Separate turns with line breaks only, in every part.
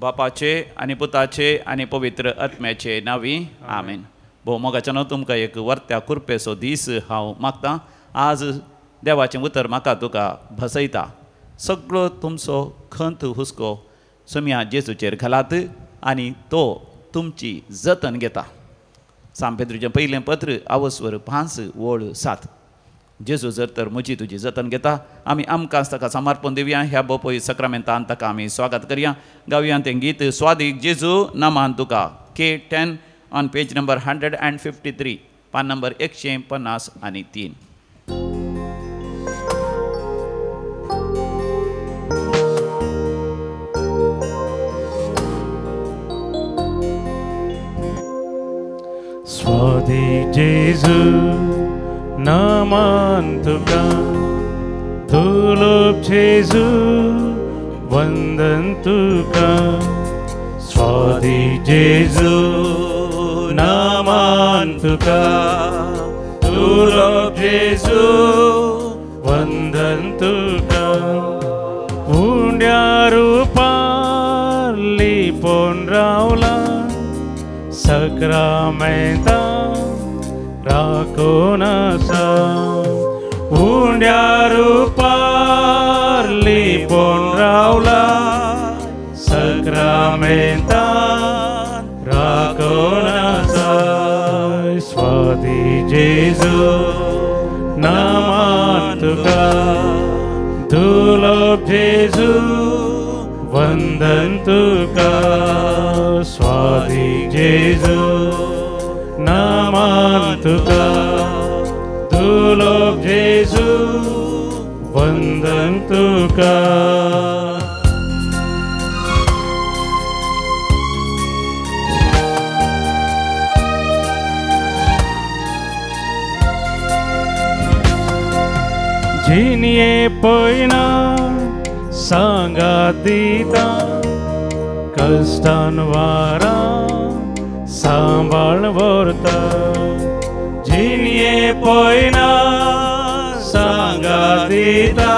बापाचे आनी पुताचे आनी पवित्र आत्म्याचे नांवी आमेन. भोव मोगाच्यानो तुमकां एक वर्त्या कुरपेचो दीस हांव मागतां. आज देवाचें उतर म्हाका तुका भसयता. सगळो तुमचो खंत हुस्को सोम्या जेजूचेर घालात आनी तो तुमची जतन घेता. सांपेत्रूचें पयलें पत्र आवस्वर 5:7. जेजू जर तर म्हजी तुजी जतन घेता. आमी आमकां ताका समर्पण दिवया. ह्या बोपोय सक्रामेंतान ताका आमी स्वागत करया. गावया तें गीत स्वादीक जेजू नामान तुका, K10 on page number 153, पान नंबर 153.
स्वादीक जेजू नामान तुका, दुर्लभ जेजू वंदन तुका. स्वादीक जेजू नामान तुका, दुर्लभ जेजू वंदन तुका. उंड्या रुपार लिपोवन रावला, सक्रामेंता राखून आसा. उंड्या रुपार लिपोवन रावला, सक्रामेंता राखून आसा. स्वादीक जेजू नामान तुका, दुर्लभ जेजू वंदन तुका. स्वादीक जेजू नामान तुका, दुर्लभ जेजू वंदन तुका. जिनये पयना सांगात दिता, कश्टान वारा सांबाळ व्हरता. जिनये पयना सांगात दिता,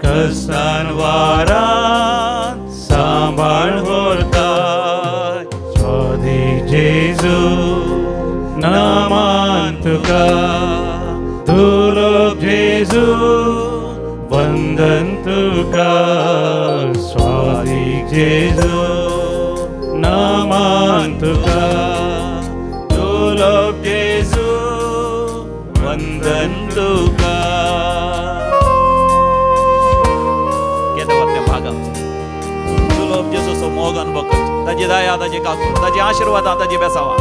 कश्टान वारा सांबाळ व्हरता. स्वादीक जेजू नामान तुका, दुर्लभ जेजू वंदन तुका. स्वादीक जेजू नामान तुका,
दुर्लभ जेजू वंदन तुका. केदें वता तें भागा दुर्लभ जेजूचो मोग अनुभव करचो. ताजी दया, ताजी काकूट, ताजी आशिर्वादां, ताजी बेसावां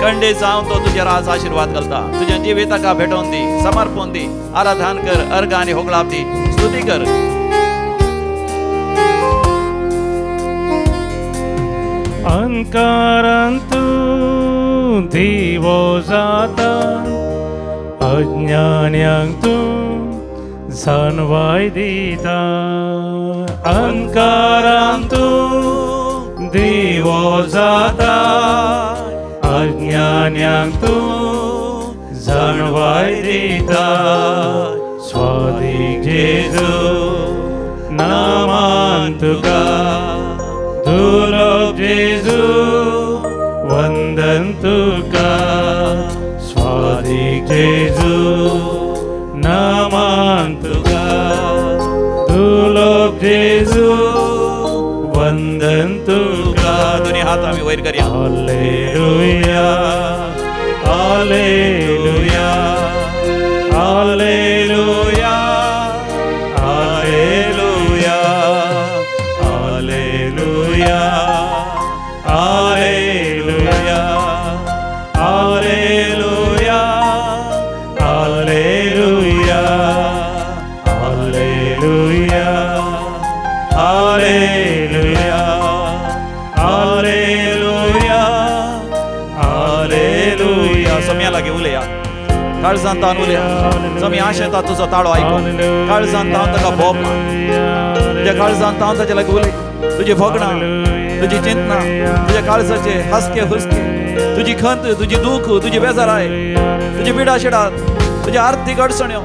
कंडे जावन तो तुजेर आज आशिर्वाद घालता. तुज्या जिविताका भेटोवन दी, समर्पण दी, आराधन कर, अर्घ आनी होगळाप दी, स्तुती कर.
अंकारांतू दिवो जाता, अज्ञान्यांक तूं जाणवाय दिता. अंकारांतू दिवो जाता, अज्ञान्यांक तूं जाणवाय दिता. स्वादीक जेजू नामान तुका, दुर्लभ जेजू वंदन तुका. स्वादीक जेजू नामान तुका, दुर्लभ जेजू वंदन तुका.
दोन्ही हात आमी वयर करया.
Hallelujah, hallelujah, hallelujah, hallelujah, hallelujah, hallelujah, hallelujah, hallelujah, hallelujah, hallelujah, hallelujah, hallelujah.
Saumya लागीं उलया, काळजान तावन उलया. सोमी आशेता तुजो ताळो आयकून, काळजान तावन ताका भोव मान. तुज्या काळजान तावन ताचे लागीं उलय. तुजी भोगणां, तुजी चिंतना, तुज्या काळजाचे हासके हुसके, तुजी खंत, तुजी दूख, तुजी बेजाराय, तुजी पिडा शिडा, तुज्या आर्थीक अडचण्यो,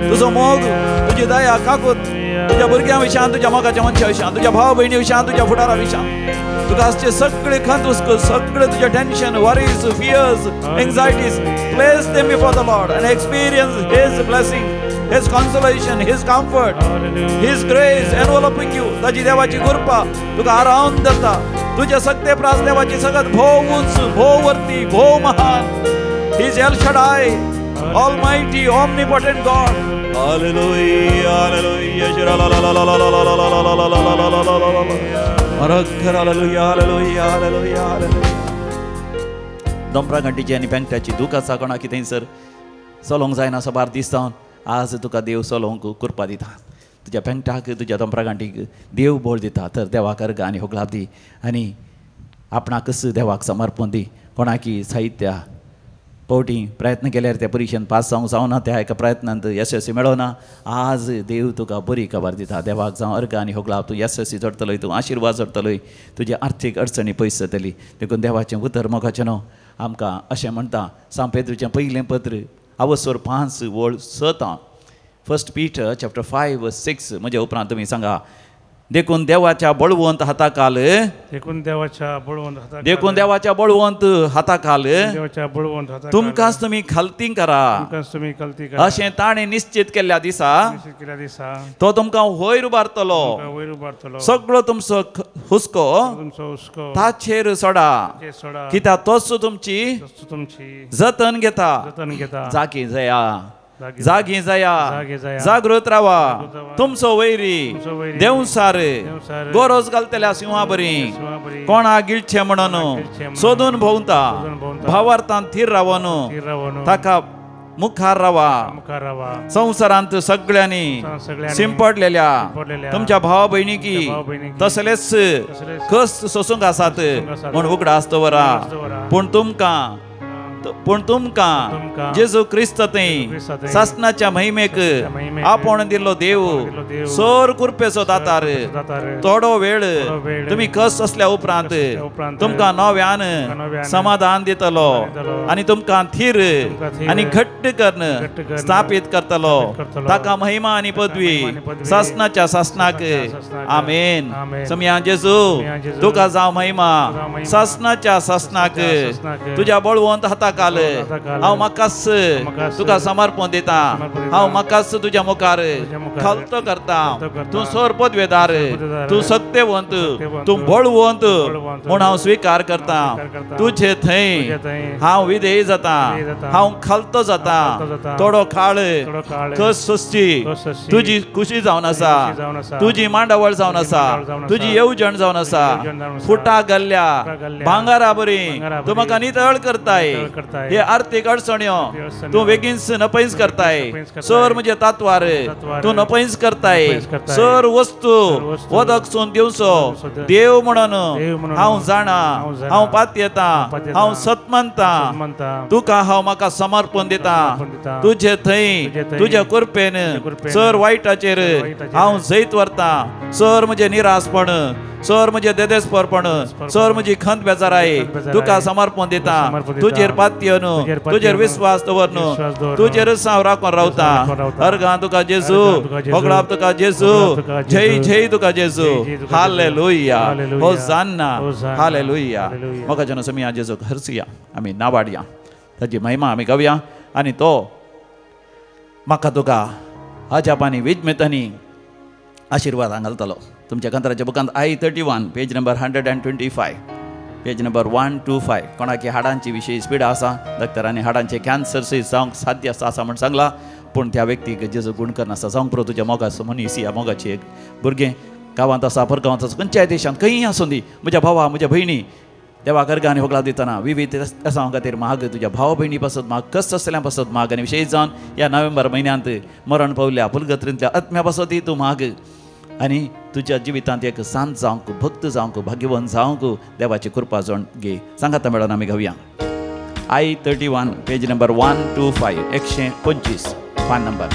तुजो मोग, तुजी दया काकूत, तुज्या भुरग्यां विशयान, तुज्या मोगाच्या मनशा विशयान, तुज्या भाव भयणी विशयान, तुज्या फुडारा विशयान, तुका आसचे सगळे खंत हुस्को, सगळे तुजे tension, worries, fears, anxieties, place them before the Lord and experience his blessing, his consolation, his comfort, his grace enveloping you. ताजी देवाची कृपा तुका आराम धरता. तुझ्या सगळे प्रास देवाची सगळ्यात भोव उंच, भोव वरती, भोव महान. He is El Shaddai, Almighty, Omnipotent God. Hallelujah, hallelujah. Hallelujah, hallelujah, hallelujah, hallelujah. दोंपरा घंटीची आनी पेंकट्याची दूख आसा कोणाक थंयसर चलोवंक जायना सबार दीस जावन, आज तुका देव चलोवंक कृपा दिता. तुज्या पेंकटाक, तुज्या दोंपरा घांटीक देव बोळ दिता. तर देवाक अर्घ आनी होगलाप दी आनी आपणाकच देवाक समर्पण दी. कोणाकी साहित्य पवटी प्रयत्न केल्यार त्या परिक्षेन पास जावंक जावना, त्या एका प्रयत्नांत यशस्वी मेळना. आज देव तुका बरी खबर दिता. देवाक जावं अर्घ आनी होगलाप. तूं यशस्वी जोडटलोय, तूं आशिर्वाद जोडटलोय, तुजी आर्थीक अडचणी पयस जातली. देखून देवाचें उतर मोगाचें न्हू आमकां अशें म्हणटा. सांत पेद्रूचें पयलें पत्र आवसोर 5 वळ 6, 1 Peter chapter 5 verse 6. म्हज्या उपरांत तुमी सांगा, देखून देवाच्या बळवंत हाताखाल,
देखून देवाच्या बळवंत हाताखाल,
देखून देवाच्या बळवंत हाताखाल,
देवाच्या बळवंत हाताखाल
तुमकांच तुमी खालती करा,
तुमकांच तुमी खालती करा,
अशें ताणें निश्चित केल्ल्या दिसा,
निश्चित केल्ल्या दिसा
तो तुमकां वयर उबारतलो,
वयर उबारतलो.
सगळो तुमचो हुस्को,
तुमचो हुस्को
ताचेर सोडा,
सोडा,
कित्याक तोच तुमची
तुमची
जतन घेता.
जतन घेता.
जागी जया, जागी जाया, जागृत रावा. तुमचो वैरी देवसार गोरोज घालतल्या सिंहा बरी कोणा गिळचे म्हणून सोदून भोंवता. भावार्थान थीर रावन ताका मुखार रावा. संवसारांत सगळ्यांनी शिंपडलेल्या तुमच्या भावा भयणीकी तसलेच कस सोसूंक आसात म्हूण उगडास दवरा. पूण तुमकां, पूण तुमकां जेजू क्रिस्त थंय सासणाच्या महिमेक आपोवन दिल्लो देव सोर कृपेचो दातार थोडो वेळ तुमी कस असल्या उपरांत तुमकां नव्यान समाधान दितलो आनी तुमकां थीर आनी घट्ट करून स्थापीत करतलो. ताका महिमा आनी पदवी सासणाच्या सासणाक. आमेन. समया जेजू तुका जावं महिमा सासणाच्या सासणाक. तुज्या बळवंत हाताक हांव म्हाकाच तुका समर्पण दिता. हांव म्हाकाच तुज्या मुखार खालतो करता. तूं सोर पदवेदार, तूं सत्यवंत, तूं बळवंत म्हूण हांव स्विकार करता. तुजे थंय हांव विधेय जाता, हांव खालतो जाता. थोडो काळ कस सोसची तुजी खुशी जावन आसा, तुजी मांडावळ जावन आसा, तुजी येवजण जावन आसा. फुटा घाल्ल्या भांगारा बरी तूं म्हाका नितळ करताय. हे आर्थीक अडचण्यो तूं बेगीन नपैस करताय. सर म्हजे तात्वार तूं नपैस करताय. सर वस्तू वदक सून दिवचो देव म्हणून हांव जाणा, हांव पातयेता, हांव सत मानता. तुका हांव म्हाका समर्पण दिता. तुजे थंय तुज्या कृपेन सर वायटाचेर हांव जैत व्हरता. सर म्हजें निरासपण, सर म्हजें देदेसपरपण, सर म्हजी खंत बेजाराय तुका समर्पण दिता. तुजेर पातयेन, तुजेर विस्वास दवरन, तुजेरच हांव राखून रावता. अर्गां तुका जेजू, होगडाप तुका जेजू, जय जय तुका जेजू. Hallelujah, hosanna, hallelujah. म्हाका जेन्ना समी जेजूक हरसुया, आमी नावाडया, ताजी महिमा आमी गावया. आनी तो म्हाका तुका अजापांनी विजमेतांनी आशिर्वाद घालतलो. तुमच्या कंत्राच्या बुकांत I 31 page number 125, page number 125. कोणाकी हाडांची विशेष पिडा आसा, डॉक्टरांनी हाडांचे कॅन्सर जावंक साध्य आसा आसा म्हूण सांगला, पूण त्या व्यक्तीक जेजू गुण करनासता. जावंक पुरो तुज्या मोगाचो मनीस, ह्या मोगाची एक भुरगें गांवांत आसा, परगांवांत आसा, खंयच्याय देशांत खंयी आसूं दी, म्हज्या भावा म्हज्या भयणी देवाक अर्घ आनी होगळा दितना विविध एसांव खातीर माग, तुज्या भाव भयणी पासत माग, कश्ट आसतल्या पासत माग. आनी विशेष जावन ह्या नोव्हेंबर म्हयन्यांत मरण पावल्या पुलगत्रींतल्या आत्म्या पासतय तूं माग. आनी तुज्या जिवितांत एक सांत जावंक, भक्त जावंक, भाग्यवंत जावंक देवाची कृपा जावन घे. सांगाता मेळोन आमी घेवया. I 31 page number 125, 125 पान नंबर.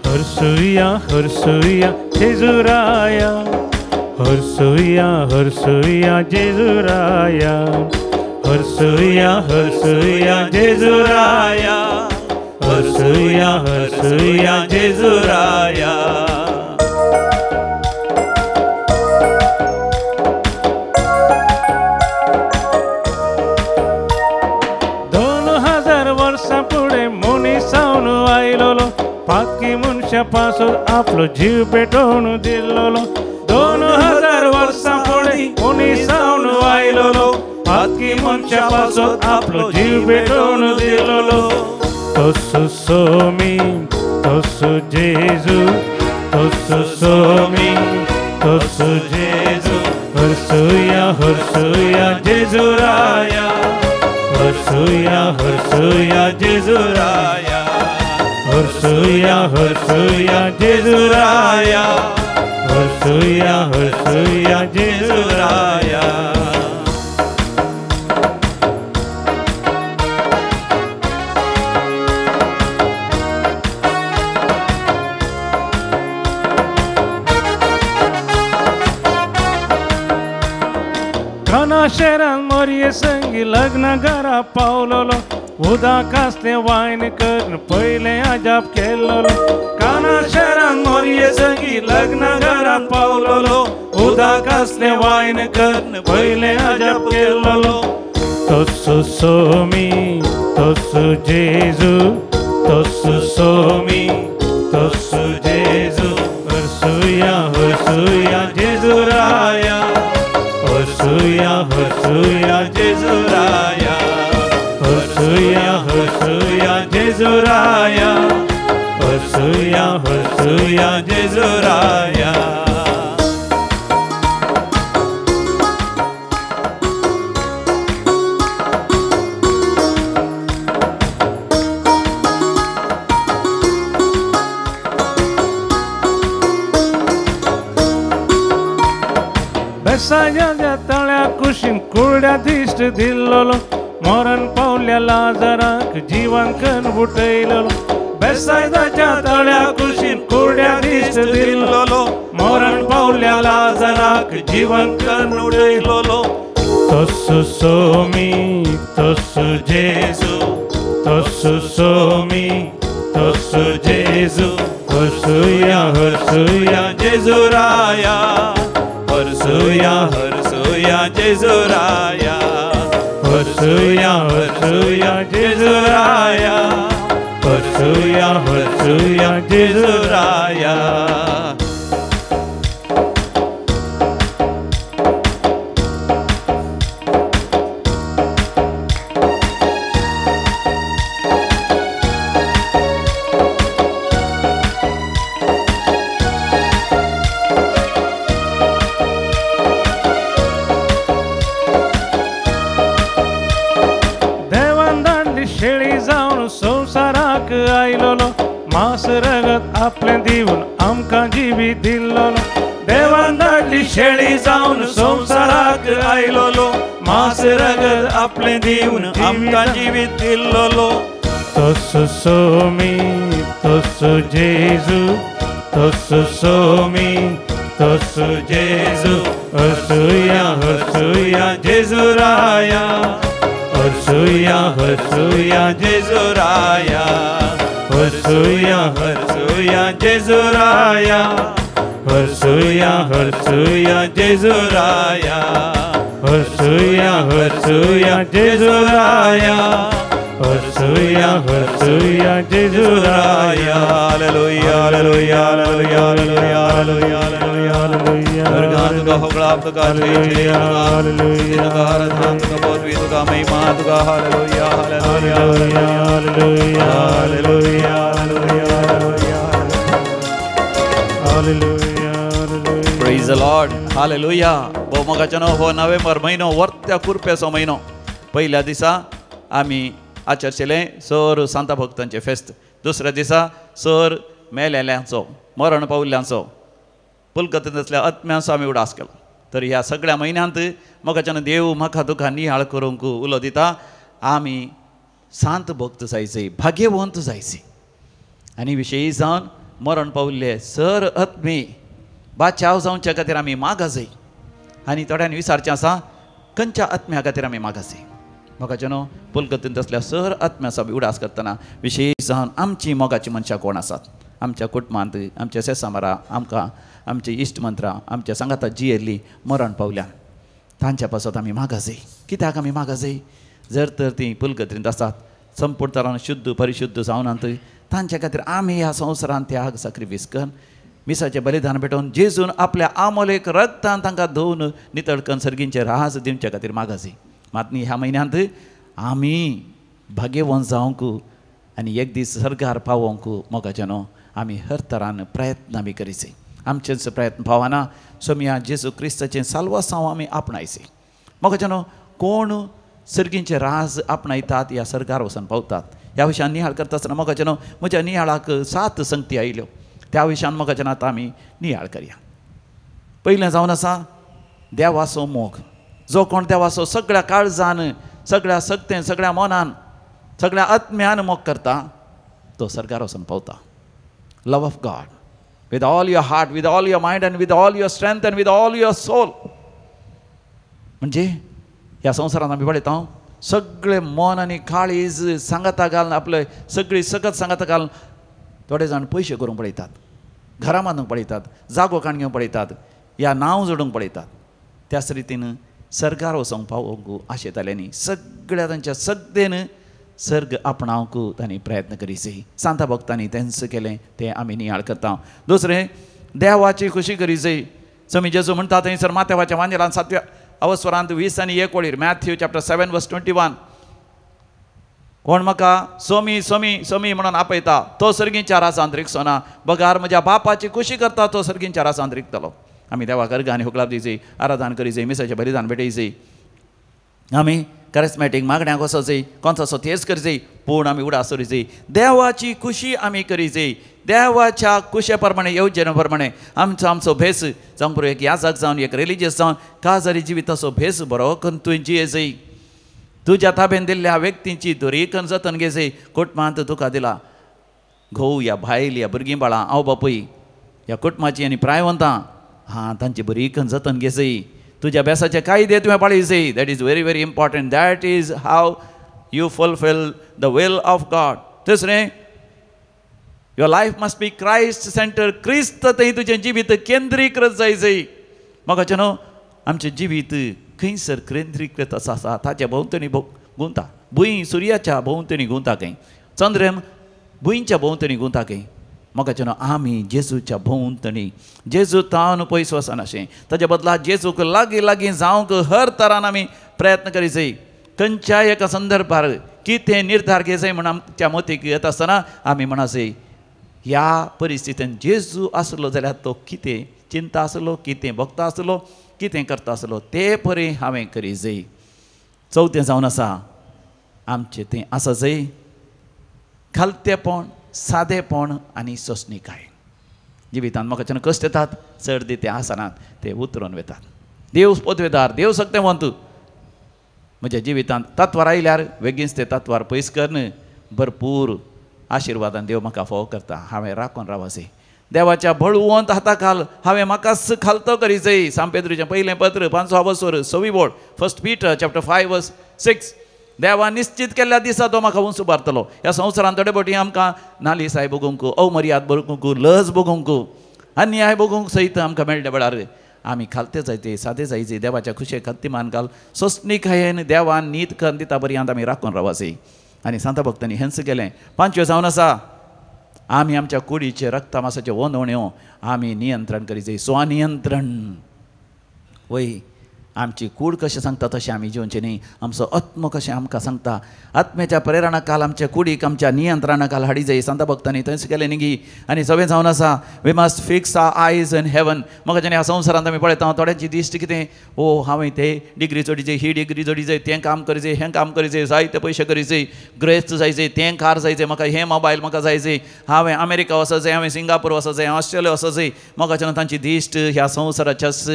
हरसुया हरसुया जेजुराया, हर्सुया हर्सुया जेजुराया, हर्सुया हर्सुया जेजुराया, हर्सुया हर्सुया जेजुराया। 2000 वर्सां फुडें मनीस जावन आयलोलो, पातकी मनशा पासून आपलो जीव पेटोवन दिल्लोलो। 2000 वर्सां फुडें मनीस जावन आयलोलो, पातकी मनशा पासून आपलो जीव पेटोवन दिल्लोलो। तोसु सोमी तोसु जेजू, तोसु सोमी तोसु जेजू, हर्सुया हर्सुया जेजुराया, हर्सुया हर्सुया जेजुराया, हर्सुया हर्सुया जेजुराया, हर्सुया हर्सुया जेजुराया। काना शहरान मोरये संगी लग्न घरा पावलोलो, उदक आसलें वायन करून पयलें अजाप केल्लोलो। काना शहरान मोरये संगी लग्न घरा पावलोलो, उदक आसलें वायन करून पयलें अजाप केल्लोलो। तोसु सोमी तोसु जेजू, तोसु सोमी तोसु जेजू, हर्सुया हर्सुया जेजुराया, हर्सुया हर्सुया जेजुराया, हर्सुया हर्सुया जेजुराया, हर्सुया हर्सुया जेजुराया। बेसायाच्या तळ्या कुशीन कुरड्या दिश्ट दिल्लोलो, मरण पावल्या लाजराक जिवन करून उठयलोलो। बेसायदाच्या तळ्या कुशीन कुरड्या दिश्ट दिल्लोलो, मरण पावल्या लाजराक जिवन करून उठयलोलो। तोसु सोमी तोसु जेजू, तोसु सोमी तोसु जेजू, हर्सुया हर्सुया जेजुराया, हर्सुया हर्सुया जेजुराया, हर्सुया हर्सुया जेजुराया, हर्सुया हर्सुया जेजुराया। शेळी जावन संवसाराक आयलोलो, मांस रगत आपलें दिवन आमकां जिवीत दिल्लोलो। देवान धाडली शेळी जावन संवसाराक आयलोलो, मांस रगत आपलें दिवन आमकां जिवीत दिल्लोलो। तोसु सोमी तोसु जेजू, तोसु सोमी तोसु जेजू, हर्सुया हर्सुया जेजुराया, हर्सुया हर्सुया जेजुराया, हर्सुया हर्सुया जेजुराया, हर्सुया हर्सुया जेजुराया, हर्सुया हर्सुया जेजुराया, हर्सुया हर्सुया जेजुराया।
Hallelujah hallelujah hallelujah hallelujah hallelujah hallelujah. स्वर्गात तुका होगळाप तुका जय जय तुका, तुका आराधना तुका पदवी तुका महिमा तुका। Hallelujah hallelujah
hallelujah hallelujah hallelujah hallelujah.
Praise the Lord, hallelujah. भोवमोगाच्यानो हो नोव्हेंबर म्हयनो वर्त्या कुरपेचो म्हयनो। पयल्या दिसा आमी आचरचेलें सर सांता भक्तांचें फेस्त, दुसऱ्या दिसा सर मेलेल्यांचो मरण पावल्ल्यांचो पुलकतेंतल्या आत्म्यांचो आमी उडास केलो। तर ह्या सगळ्या म्हयन्यांत मोगाच्यान देव म्हाका तुका निहाळ करूंक उलो दिता, आमी सांत भक्त जायचे, भाग्यवंत जायचे आनी विशयी जावन मरण पावल्ले सर आत्मे बाचाव जावच्या खातीर आमी मागाजय. आनी थोड्यांनी विचारचें आसा खंयच्या आत्म्या खातीर आमी मागाजय. मोगाचे न्हू पुलगतीन तसल्या सर आत्म्याचो उडास करतना विशेश जावन आमची मोगाची मनशां कोण आसात आमच्या कुटुंबांत, आमच्या सेसामारा, आमकां आमचे इश्ट मंत्रां, आमच्या सांगाता जियेल्ली मरण पावल्या तांच्या पासत आमी मागाजय. कित्याक आमी मागाजय? जर तर तीं पुलगतींत आसात, संपूर्ण तरान शुद्ध परिशुद्ध जावनात, तांच्या खातीर आमी ह्या संवसारांत त्याग साक्रिफीस करून मिसाचें बलिदान भेटोवन जेजून आपल्या आमोलेक रक्तान तांकां धुवन नितळ करून सर्गींचे राज दिवच्या खातीर मागाजय. मात न्ही ह्या म्हयन्यांत आमी भाग्यवंत जावंक आनी एक दीस सर्गार पावोवंक मोगाचें न्हू आमी हर तरान प्रयत्न आमी करीचे. आमचेच प्रयत्न पावना सोमया जेजू क्रिस्ताचें साल्वासांव आमी आपणायचे. मोगाचें न्हू कोण सर्गींचे राज आपणायतात ह्या सर्गार वचून पावतात. ह्या विशयान नियाळ करता आसतना मोगाचें न्हू म्हज्या नियाळाक 7 संगती आयल्यो. त्या विशयान मोगाचें न्हू आतां आमी नियाळ करया. पयलें जावन आसा देवाचो मोग. जो कोण देवाचो सगळ्या काळजान, सगळ्या सक्तेन, सगळ्या मनान, सगळ्या आत्म्यान मोग करता तो सर्गार वचून पावता. Love of God with all your heart, with all your mind and with all your strength and with all your soul. म्हणजे ह्या संवसारांत आमी पळयता सगळे मन आनी काळीज सांगाता घालून आपले सगळी सकत सांगाता घालून थोडे जाण पयशे करूंक पळयतात, घरां बांदूंक पळयतात, जागो काण घेवंक पळयतात, ह्या नांव जोडूंक पळयतात. त्याच रितीन सर्गार वचोंक पावोवंक आशेताले न्ही सगळ्या तांच्या सगळेन सर्ग आपणावंक तांणी प्रयत्न करीचे. सांता भक्तांनी तेंच केलें तें आमी नियाळ करता. दुसरें देवाची खुशी करीचे. समी जेजू म्हणटा थंयसर माथ्यावाच्या वांजेलान 7व्या अवस्वरांत 20 आनी 1 वळीर मॅथ्यू चॅप्टर 7 वर्स 21 कोण म्हाका सोमी सोमी सोमी म्हणून आपयता तो सर्गींच्या राजांत रिगचो ना, बगार म्हज्या बापाची खुशी करता तो सर्गींच्या राजांत रिगतलो. आमी देवाक अर्घ आनी हुकलाप दिवची, आराधन करीचे, मिसाचें बलिदान भेटयचे, आमी कॅरिस्मॅटीक मागण्यांक वचोचे, कोणसो तेच करचे, पूण आमी उडास करीचे देवाची खुशी आमी करीचे. देवाच्या खुशे प्रमाणे येवजणे प्रमाणे आमचो आमचो भेस जावंक पुरो एक याजक जावन एक रिलिजियस जावन काजारी जिविताचो भेस बरो करून तुवें जियेजय. तुज्या ताबेन दिल्ल्या व्यक्तींची दरेकन जतन घेजय. कुटुंबांत तुका दिला घोव या बायल या भुरगीं बाळां आवय बापूय ह्या कुटुंबाची आनी प्रायवंतां हां तांची बरीकन जतन घेजय. तुज्या बेसाचे कायदे तुवें पाळीजय. That is very very important. That is how you fulfil the will of God. तिसरें your life must be Christ centre. क्रिस्त थंय तुजें जिवीत केंद्रीकृत जायजय. म्हाका न्हू आमचें जिवीत खंयसर केंद्रीकृत आसा ताच्या भोंवतणी घुंवता. भूंय सुर्याच्या भोंवतणी घुंवता खंय, चंद्रम भुंयच्या भोंवतणी घुंवता खंय. म्हाका न्हू आमी जेजूच्या भोंवतणी जेजू तावन पयस वचनाशें ताच्या बदला जेजूक लागीं लागीं जावंक हर तरान आमी प्रयत्न करीजय. खंयच्याय एका संदर्भार कितें निर्धार घेजय म्हण आमच्या मतीक येता आसतना आमी म्हणाजय ह्या परिस्थितीन जेजू आसलो जाल्यार तो कितें चिंता आसलो, कितें भोगता आसलो, कितें करता आसलो ते परी हांवें करीजय. चवथें जावन आसा आमचें तें आसा जय खालतेपण, सादेपण आनी सोंसणीकाय. जिवितांत म्हाका कश्ट येतात, चड दी ते आसनात, ते उतरून वेतात. देव पदवेदार, देव सक्तेवंत. म्हज्या जिवितांत तत्वार आयल्यार बेगीनच ते तत्वार पयस करून भरपूर आशिर्वादान देव म्हाका फोव करता. हांवें राखून रावसे देवाच्या बळवंत हाता खाल हांवें म्हाकाच खालतो करीजय. सांपेद्रीचें पयलें पत्र 5 अवसर 6वी बोळ 1 पीटर चॅप्टर 5 वर्स 6 देवा निश्चित केल्ल्या दिसा तो म्हाका उंच उबारतलो. ह्या संवसारांत थोडे बोटी आमकां नालिसाय भोगूंक, अवमर्याद भोगूंक, लज भोगूंक, अन्याय भोगूंक सयत आमकां मेळ्ळे वेळार आमी खालते जायते, सादे जायचे. देवाच्या खुशे खत्तीमान घाल सोंसणीकायेन देवान नीत करून दिता पर्यंत आमी राखून रावाचे. आनी सांता भक्तांनी हेंच केलें. 5वें जावन आसा आमी आमच्या कुडीचे रक्तमासाच्यो वनवण्यो आमी नियंत्रण करीचे. स्वनियंत्रण वय आमची कूड कशें सांगता तशें आमी जिवचें न्ही. आमचो आत्मो कशें आमकां सांगता आत्म्याच्या प्रेरणा काल आमच्या कुडीक आमच्या नियंत्रणा काल हाडी जाय. सांता भक्तांनी थंयच केलें न्ही. आनी सगळें जावन आसा we must fix our eyes in heaven. म्हाका जेन्ना ह्या संवसारांत आमी पळयता थोड्यांची दिश्ट कितें, ओ हांवें ते डिग्री जोडीचे, ही डिग्री जोडीचे, तें काम करीचे, हें काम करीचे, जायते पयशे करीचे, ग्रेस्त जायचे, तें कार जायचे, म्हाका हें मोबायल म्हाका जायचे, हांवें अमेरिका वचों, हांवें सिंगापूर वचों, ऑस्ट्रेलिया वचों. म्हाका जेन्ना तांची दिश्ट ह्या संवसाराच्याच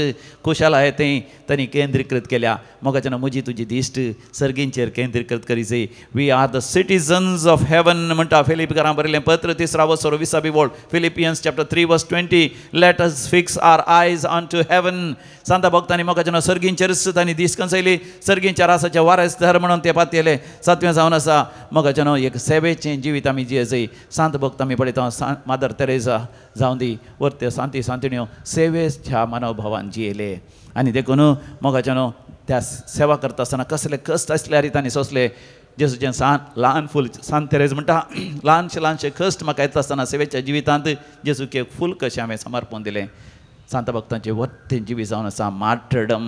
खुशालाय तें तांणी केंद्रीकृत केल्या. मोगाच्यान म्हजी तुजी दिश्ट सर्गींचेर केंद्रीकृत करी. We are the citizens of heaven म्हणटा फिलिपकारां बरयलें पत्र 3 वसर 20 वोळ, Philippians chapter 3 verse 20. Let us fix our eyes on to heaven. सांता भक्तांनी मोगाच्यान सर्गींचेरच तांणी दीस कंसयली. सर्गींच्या रासाचे वारसदार म्हणून ते पातयेले. सातवें जावन आसा मोगाच्यान एक सेवेचें जिवीत आमी जियेजय. सांत भक्त आमी पळयता, मादर तेरेजा जावं दी वर्ते सांती सांतिण्यो सेवेच्या मनोभावान जियेले. आनी देखून मोगाच्यान त्या सेवा करता आसतना कसले कश्ट आसल्यार तांणी सोंसले. जेजूचें सान ल्हान फूल सांत तेरेज म्हणटा, ल्हानशे ल्हानशे कश्ट म्हाका येता आसतना सेवेच्या जिवितांत जेजूक एक फूल कशें हांवें समर्पण दिलें. सांत भक्तांचें वट्टें जिवीत जावन आसा मार्टडम,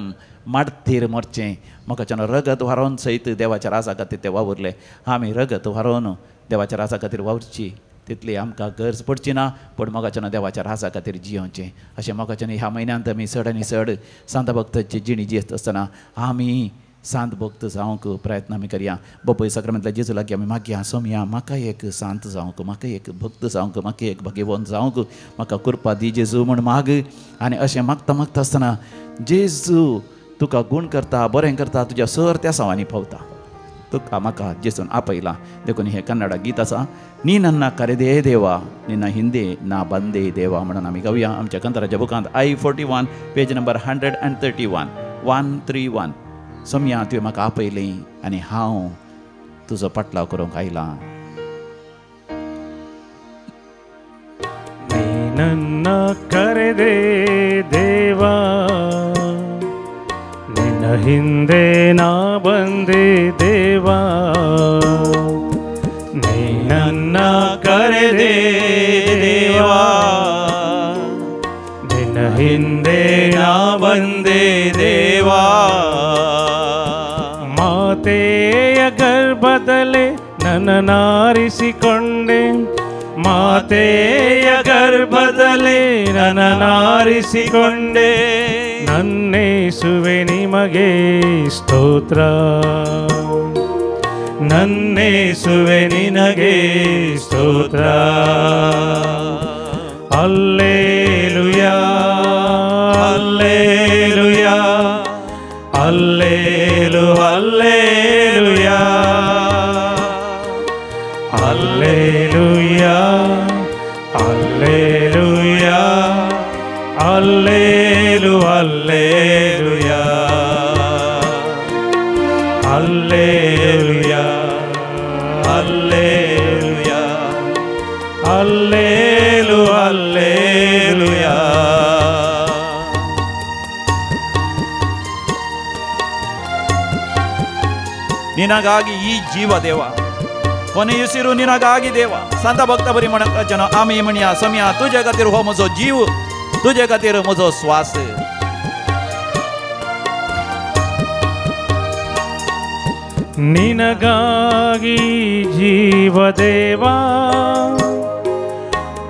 मार्तीर मरचें. मोगाच्यान रगत व्हारोवन सयत देवाच्या राजा खातीर ते वावुरले. आमी रगत व्हारोवन देवाच्या राजा खातीर वावुरची तितली आमकां गरज पडची ना, पूण मोगाच्यान देवाच्या राजा खातीर जियोवचें. अशें मोगाच्यान ह्या म्हयन्यांत आमी चड आनी चड सांत भक्ताची जिणी जियेत आसतना आमी सांत भक्त जावंक प्रयत्न आमी करया. बापूय साक्रामेंतल्या जेजू लागीं आमी मागया, सोमया म्हाका एक सांत जावंक, म्हाका एक भक्त जावंक, म्हाका एक भाग्यवंत जावंक म्हाका कृपा दी जेजू म्हूण माग. आनी अशें मागता मागता आसतना जेजू तुका गूण करता, बरें करता, तुज्या सर त्या सावांनी पावता. तुका म्हाका जेजून आपयला. देखून हें कन्नडा गीत आसा, नी नन्ना करेदे देवा निन्ना हिंदे ना बंदे देवा म्हणून आमी गावया. आमच्या कंतराच्या बुकांत I 41 page number 131 131. सोमया तुवें म्हाका आपयलें आनी हांव तुजो पाटलाव करूंक आयलां.
नन्ना करेदे देवा ನಿನ್ನ ಹಿಂದೆ ನಾ ಬಂದೆ ದೇವಾ, ನೀ ನನ್ನ ಕರೆದೆ ದೇವಾ, ನಿನ್ನ ಹಿಂದೆ ನಾ ಬಂದೆ ದೇವಾ. ಮಾತೆಯ ಗರ್ಭದಲ್ಲೇ ನನ್ನನಾರಿಸಿಕೊಂಡೆ, ಮಾತೆಯ ಗರ್ಭದಲ್ಲೇ ನನ್ನನಾರಿಸಿಕೊಂಡೆ, ನನ್ನೇಸುವೆ ನಿಮಗೆ ಸ್ತೋತ್ರ, ನನ್ನೇಸುವೆ ನಿನಗೆ ಸ್ತೋತ್ರ. ಅಲ್ಲೇಲುಯಾ ಅಲ್ಲೇಲುಯಾ ಅಲ್ಲೇಲು ಅಲ್ಲೇಲುಯಾ ಅಲ್ಲೇಲುಯಾ ಅಲ್ಲೇಲುಯಾ ಅಲ್ಲೇಲು ಅಲ್ಲೇಲುಯಾ ಅಲ್ಲೇಲುಯಾ ಅಲ್ಲೇಲುಯಾ ಅಲ್ಲೇಲು ಅಲ್ಲೇಲುಯಾ.
ನಿನಗಾಗಿ ಈ ಜೀವ ದೇವ, ಕೊನೆಯುಸಿರು ನಿನಗಾಗಿ ದೇವ. ಸಂತ ಭಕ್ತ ಬರಿ म्हणटाचें आमी म्हणया, सोमया तुजे खातीर हो म्हजो जीव, तुजे खातीर म्हजो श्वास.
ನಿನಗಾಗಿ ಜೀವದೇವ,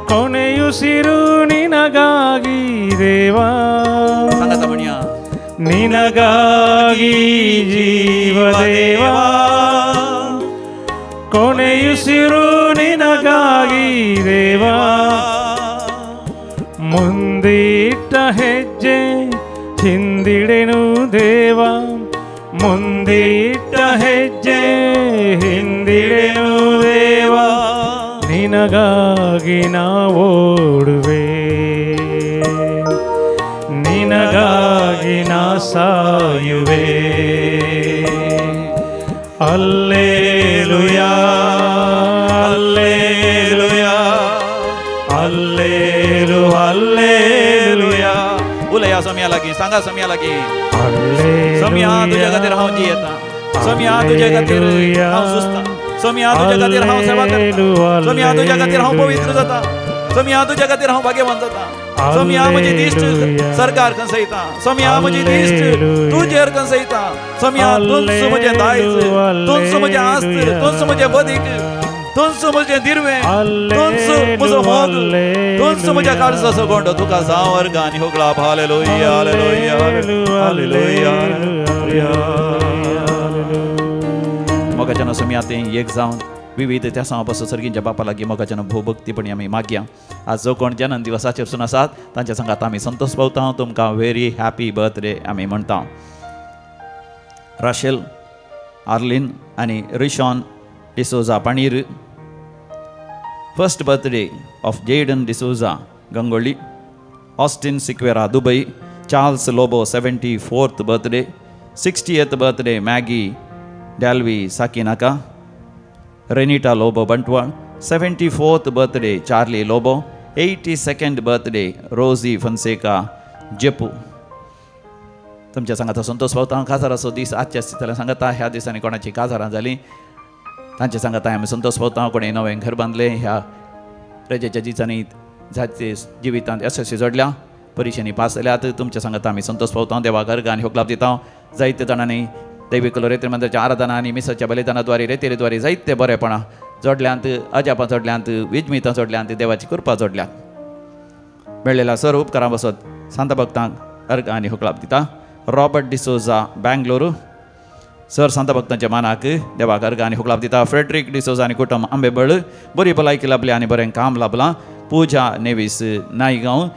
ಕೊನೆಯುಸಿರು ನಿನಗಾಗಿ ದೇವ, ನಿನಗಾಗಿ ಜೀವದೇವ, ಕೊನೆಯುಸಿರು ನಿನಗಾಗಿ ದೇವ. ಮುಂದಿಟ್ಟ ಹೆಜ್ಜೆ ಹಿಂದಿಡೆನು ದೇವ, ಮುಂದಿಟ್ಟ ಹೆಜ್ಜೆ ಹಿಂದಿಡೆನು ದೇವ, ನಿನಗಾಗಿ ನಾ ಓಡುವೆ, ನಿನಗಾಗಿ ನಾ ಸಾಯುವೆ. ಅಲ್ಲೇಲುಯಾ ಅಲ್ಲೇಲುಯಾ ಅಲ್ಲೇಲು ಅಲ್ಲೇಲುಯಾ.
उलया सोमया लागीं, सांगा सोमया लागीं, सोमया तुज्या खातीर हांव जियेता, सोमया तुज्या खातीर हांव सुस्ता, सोमया तुज्या खातीर हांव सेवा करता, सोमया तुज्या खातीर हांव पवित्र जाता, सोमया तुज्या खातीर हांव भाग्यवान जाता, सोमया म्हजी दिश्ट सरकार कंसयता, सोमया म्हजी दिश्ट तुजेर कंसयता, सोमया तुंच म्हजें दायज, तुंच म्हजें आस्त, तुंच म्हजें बदीक, तुंच म्हजें दिरवें, तुंच म्हजो मोग, तुंच म्हज्या काळजाचो गोंडो. तुका जावं वर्गां आनी होगळाप. Hallelujah hallelujah hallelujah. मोगाच्यान सोमया तें एक जावन विविध त्या सांवापासून सर्गींच्या बापा लागीं मोगाच्यान भोवभक्तीपणी आमी मागया. आज जो कोण जन्म दिवसाचेर सून आसात तांच्या सांगात आमी संतोष पावता. तुमकां व्हेरी हॅपी बर्थडे आमी म्हणटा. राशेल आर्लिन आनी Rishon D'Souza Panir. First birthday of Jayden D'Souza Gangolli. Austin Sequeira Dubai. Charles Lobo 74th birthday. 60th birthday Maggie Dalvi Sakinaka. Renita Lobo Bantwal. 74th birthday Charlie Lobo. 82nd birthday Rosie Fonseca Jepu. तुमच्या सांगाता संतोष पावता. काजाराचो दीस आजच्या स्थितीला सांगता. ह्या दिसांनी कोणाची काजारां जाली तांच्या सांगाता आमी संतोष पावता. कोणी नवें घर बांदलें ह्या रजेच्या दिसांनी जाचे जिवितांत यशस्वी जोडल्या परिक्षेनी पास जाल्यात. तुमच्या सांगाता आमी संतोष पावता. देवाक अर्घ आनी होकलाप दिता. जायते जाणांनी दैवीक रेतीर मंदिराच्या आराधना आनी मिसाच्या बलिदानाद्वारे रेतीरेद्वारे जायते बरेपणां जोडल्यांत, अजापां जोडल्यांत, विजमितां जोडल्यांत, देवाची कृपा जोडल्यात. मेळ्ळेल्या सर उपकारां बसत सांत भक्तांक अर्घ आनी होकलाप दिता. रॉबर्ट डिसोजा बेंगलोरू सर सांत भक्तांच्या मानाक देवाक अर्घ आनी होकलाप दिता. फ्रेडरीक डिसोजा आनी कुटुंब आंबेबळ बरी भलायकी लाभली आनी बरें काम लाभलां. पूजा नेवीस नायगांव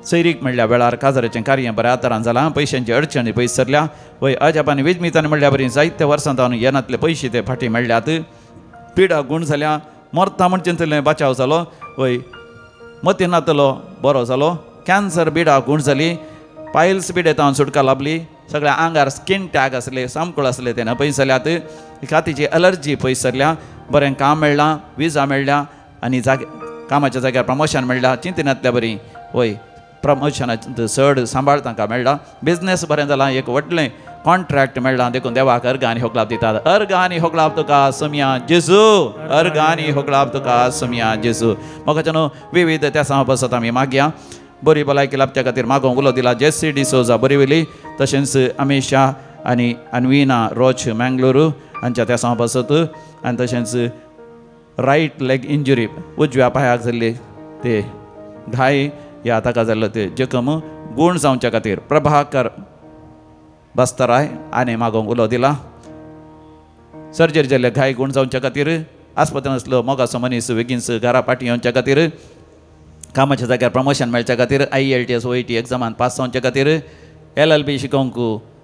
सैरीक म्हणल्या वेळार काजाराचें कार्य बऱ्या आदारान जालां. पयशांची अडचणी पयस सरल्या. वय अजाप आनी विजमितान म्हणल्या बरी जायते वर्सां जावन येनातले पयशे ते फाटीं मेळ्ळ्यात. पिडा गूण जाल्या. मरता म्हणचें तसलें बचाव जालो. वय मती नातलो बरो जालो. कॅन्सर बिडा गूण जाली. पायल्स पिडेतावन सुटका लाभली. सगळ्या आंगार स्कीन टॅग आसले सामकोळ आसले तेन्ना पयस जाल्यात. कातीची अलर्जी पयस सरल्या. बरें काम मेळ्ळां, विजा मेळ्ळ्या आनी जागे कामाच्या जाग्यार प्रमोशन मेळ्ळा. चिंतनातल्या बरी वय प्रमोशनाचें चड सांबाळ तांकां मेळ्ळा. बिजनेस बरें जालां. एक व्हडलें कॉन्ट्रॅक्ट मेळ्ळां. देखून देवाक अर्घ आनी होकलाप दितात. अर्घ आनी होकलाप तुका सोमया जेजू. अर्घ आनी होकलाप तुका सोमया जेजू. म्हाका न्हू विविध त्या सांग बसत आमी मागया. बरी भलायकी लाभच्या खातीर मागोवंक उलो दिला जेसी डिसोजा बरिवेली. तशेंच अमित आनी अन्विना रोच मँगलोरू हांच्या त्या सांग बसत. आनी तशेंच रायट लेग इंजुरी उजव्या पांयाक जाल्ली ते घाय ह्या ताका जाल्लो ते जखम गूण जावच्या खातीर प्रभाकर बस्तराय आनी मागोवंक उलो दिला. सर्जरी जाल्ले घाय गूण जावच्या खातीर आस्पत्रेन आसलो मोगाचो मनीस बेगीनच घरा फाटीं येवच्या खातीर कामाच्या जाग्यार प्रमोशन मेळच्या खातीर IELTS OET एग्जामान पास जावच्या खातीर LLB शिकोवंक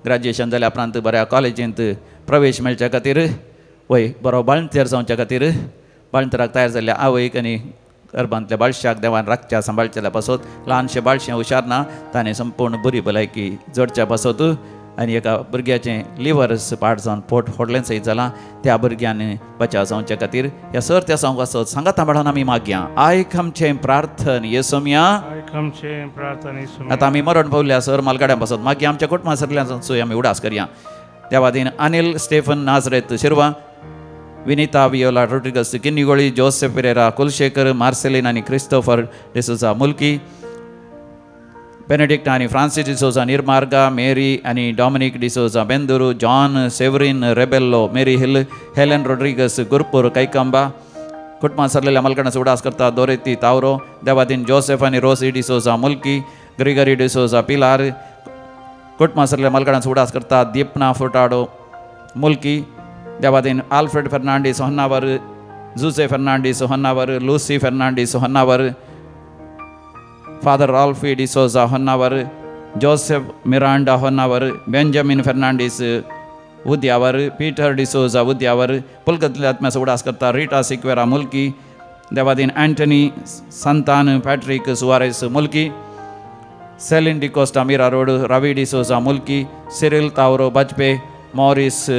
ग्रॅज्युएशन जाल्या उपरांत बऱ्या कॉलेजींत प्रवेश मेळच्या खातीर वय बरो बाळंतेर जावच्या खातीर बाळंतेराक तयार जाल्ल्या आवयक आनी गर्भांतल्या बाळशाक देवान राखच्या सांबाळच्या पासत ल्हानशें बाळशें हुशार ना ताणें संपूर्ण बरी भलायकी जोडच्या पासत आनी एका भुरग्याचें लिवरस पाड जावन पोट व्हडलें सयत जालां त्या भुरग्यान बचाव जावच्या खातीर ह्या सर त्या सांगू आसत सांगाता म्हणून आमी मागया. आयक आमचें प्रार्थन येसोमया. आतां आमी मरण पावल्या सर मालगाड्यां पासत मागीर आमच्या कुटुंबा सरल्यान आमी उडास करया. Devadin Anil Stephen Nazareth Shirva, Vinita Viola Rodrigues Kinnigoli, Joseph Pereira Kulashekar, Marceline आनी क्रिस्तोफर डिसोजा मुल्की, बेनेडिक्ट आनी फ्रांसीस डिसोजा निर्मार्गा, मेरी आनी Dominic D'Souza Benduru, John Severin Rebello Mary Hill, Helen Rodrigues Gurpur Kaikamba. कुटुंबां सरलेल्या मालकांचो उडास करता दोरेती तावरो. देवादीन जोसेफ आनी रोसी डिसोजा मुल्की, ग्रिगरी डिसोजा पिलार. कुटुंबां सरलेल्या मालकांचो उडास करता दीपना फुटाडो मुल्की. Devadin Alfred Fernandes Honnavar, Jose Fernandes Honnavar, Lucy Fernandes Honnavar, father Ralphie D'Souza Honnavar, Joseph Miranda Honnavar, Benjamin Fernandes Udyavar, Peter D'Souza Udyavar. पुलकतल्या आत्म्याचो उडास करता रिटा सिक्वेरा मुल्की. Devadin Anthony Santan Patrick Soares Mulki, Celine D'Costa Mira road, Ravi D'Souza Mulki, Cyril Tavro Bajpe, Morris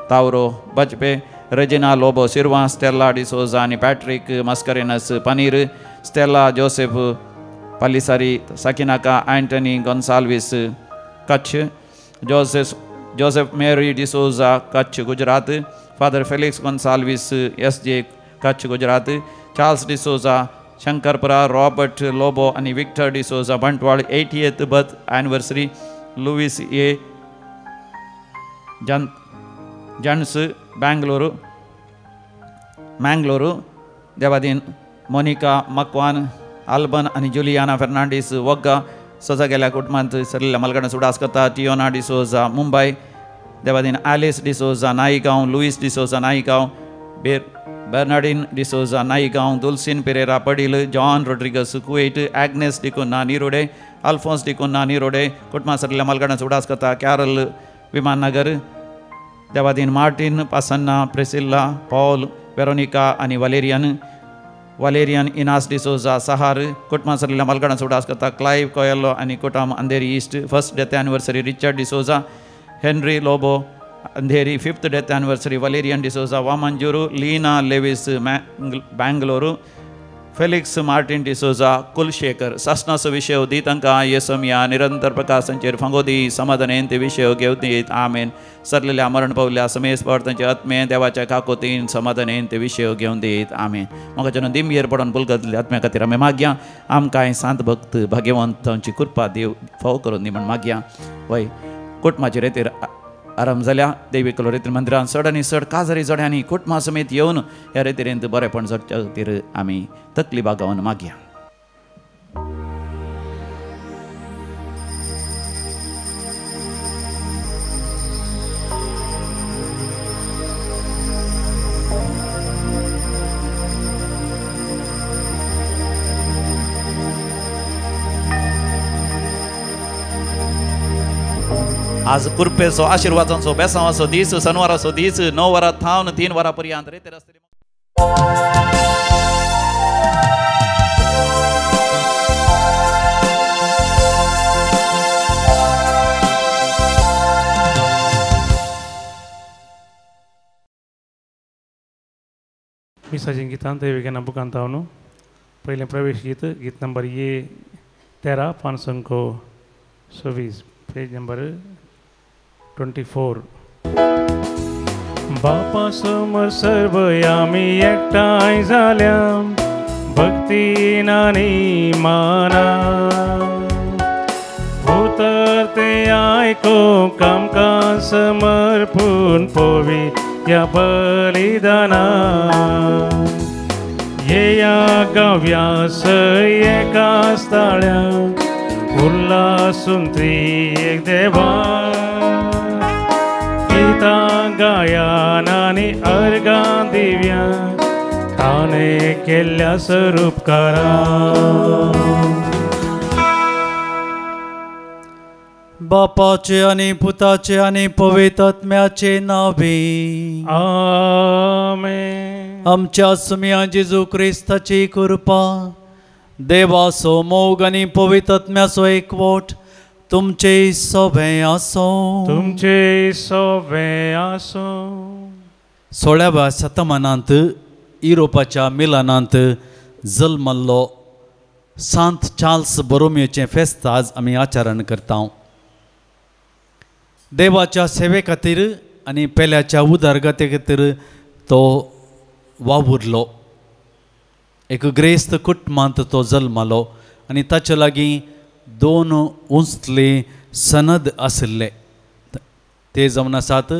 Tavro Bajpe, Regina Lobo Shirva, Stella D'Souza आनी Patrick Mascarenhas Panir, Stella Joseph Palisari Sakinaka, Antony Gonsalves Kutch, Joseph Mary D'Souza Kutch Gujarat, father Felix Gonsalves SJ Kutch Gujarat, Charles D'Souza Shankarpura, Robert Lobo आनी Victor D'Souza Bantwal. 80th birth anniversary Louis A Jones Bangalore Mangalore. Devadin Monica Macwan Alban आनी Juliana Fernandes वग्गा. सोजा गेल्या कुटुंबांत सरलेल्या मालकांचो उडास करता टियोना D'Souza Mumbai. Devadin Alice D'Souza Naigaon, Luis D'Souza Naigaon, Bernardin D'Souza Naigaon, Dulcin Pereira Padil, John Rodrigues Kuwait, Agnes D'Cunha Nirode, Alphonse D'Cunha Nirode. कुटुंबां सरलेल्या मालकांचो उडास करता Carol Vimannagar. देवादीन मार्टीन पासन्ना प्रेसिल्ला पॉल वेरोनिका आनी वालेरियन वालेरियन इनास डिसोजा सहार कुटुंबां सरलेल्या मालगडांचो उडास करता क्लायव कोयल्लो आनी कुटुंब Andheri east first death anniversary Richard D'Souza Henry Lobo Andheri fifth death anniversary Valerian D'Souza Vamanjoor Leena Lewis Bangalore Felix Martin D'Souza Kulshekar सासनाचो विशय दी तांकां येसमया निरंतर प्रकाशांचेर फांगोदी समाधानेन ते विशय घेवदीत आमेन. सरलेल्या मरण पावल्या समेस पावट तांचे आत्मे देवाच्या काकोतीन समाधानेन ते विशय घेवन दीत आमेन. म्हाका जेन्ना दिमयेर पडोन बुलगतले आत्म्या खातीर आमी मागया आमकांय सांत भक्त भाग्यवंत तांची कृपा देव फाव करून दी म्हण मागया. वय कुटुंबाचे रेतीर आराम जाल्या देवी कलो रेतीर मंदिरान चड आनी चड काजारी जोड्यांनी कुटुंबा समेत येवन ह्या रेतिरेंत बरेपण जोडच्या खातीर आमी तकली बागावन मागया. आज कृपेचो आशिर्वादांचो बेसांवाचो दीस सनवाराचो दीस 9 वरां थावन 3 वरां पर्यंत रेतीर आसतली.
मिसाचें गितान दैविज्ञाना बुकांत हांव पयलें प्रवेश गीत गीत नंबर ए 13 526 पेज नंबर 24. बापा समोर सर्व आमी एकठांय जाल्या भक्तीन आनी माना उतर ते आयकूंक आमकां समर्पून पोवी ह्या बलिदाना येया गाव्या सय एका स्थाळ्या उल्हासून त्रिएक देवा गीतां गायान आनी अर्गां दिव्या ताणें केल्ल्या स्वरूपकारा.
बापाचे आनी पुताचे आनी पवित्र आत्म्याचे नावे
आमेन.
आमच्या सुम्या जेजू क्रिस्ताची कृपा देवाचो मोग आनी पवित्र आत्म्याचो एकवट तुमचे सोबें आसो
तुमचे सोबें आसो.
16व्या शतमानांत युरोपाच्या मिलानांत जल्मल्लो सांत चार्ल्स बोरोमियोचें फेस्त आज आमी आचरण करता. देवाच्या सेवे खातीर आनी पेल्याच्या उदरगते खातीर तो वावुरलो. एक ग्रेस्त कुटुंबांत तो जल्मालो आनी ताचे लागीं 2 उंचले सनद आशिल्ले ते जावन आसात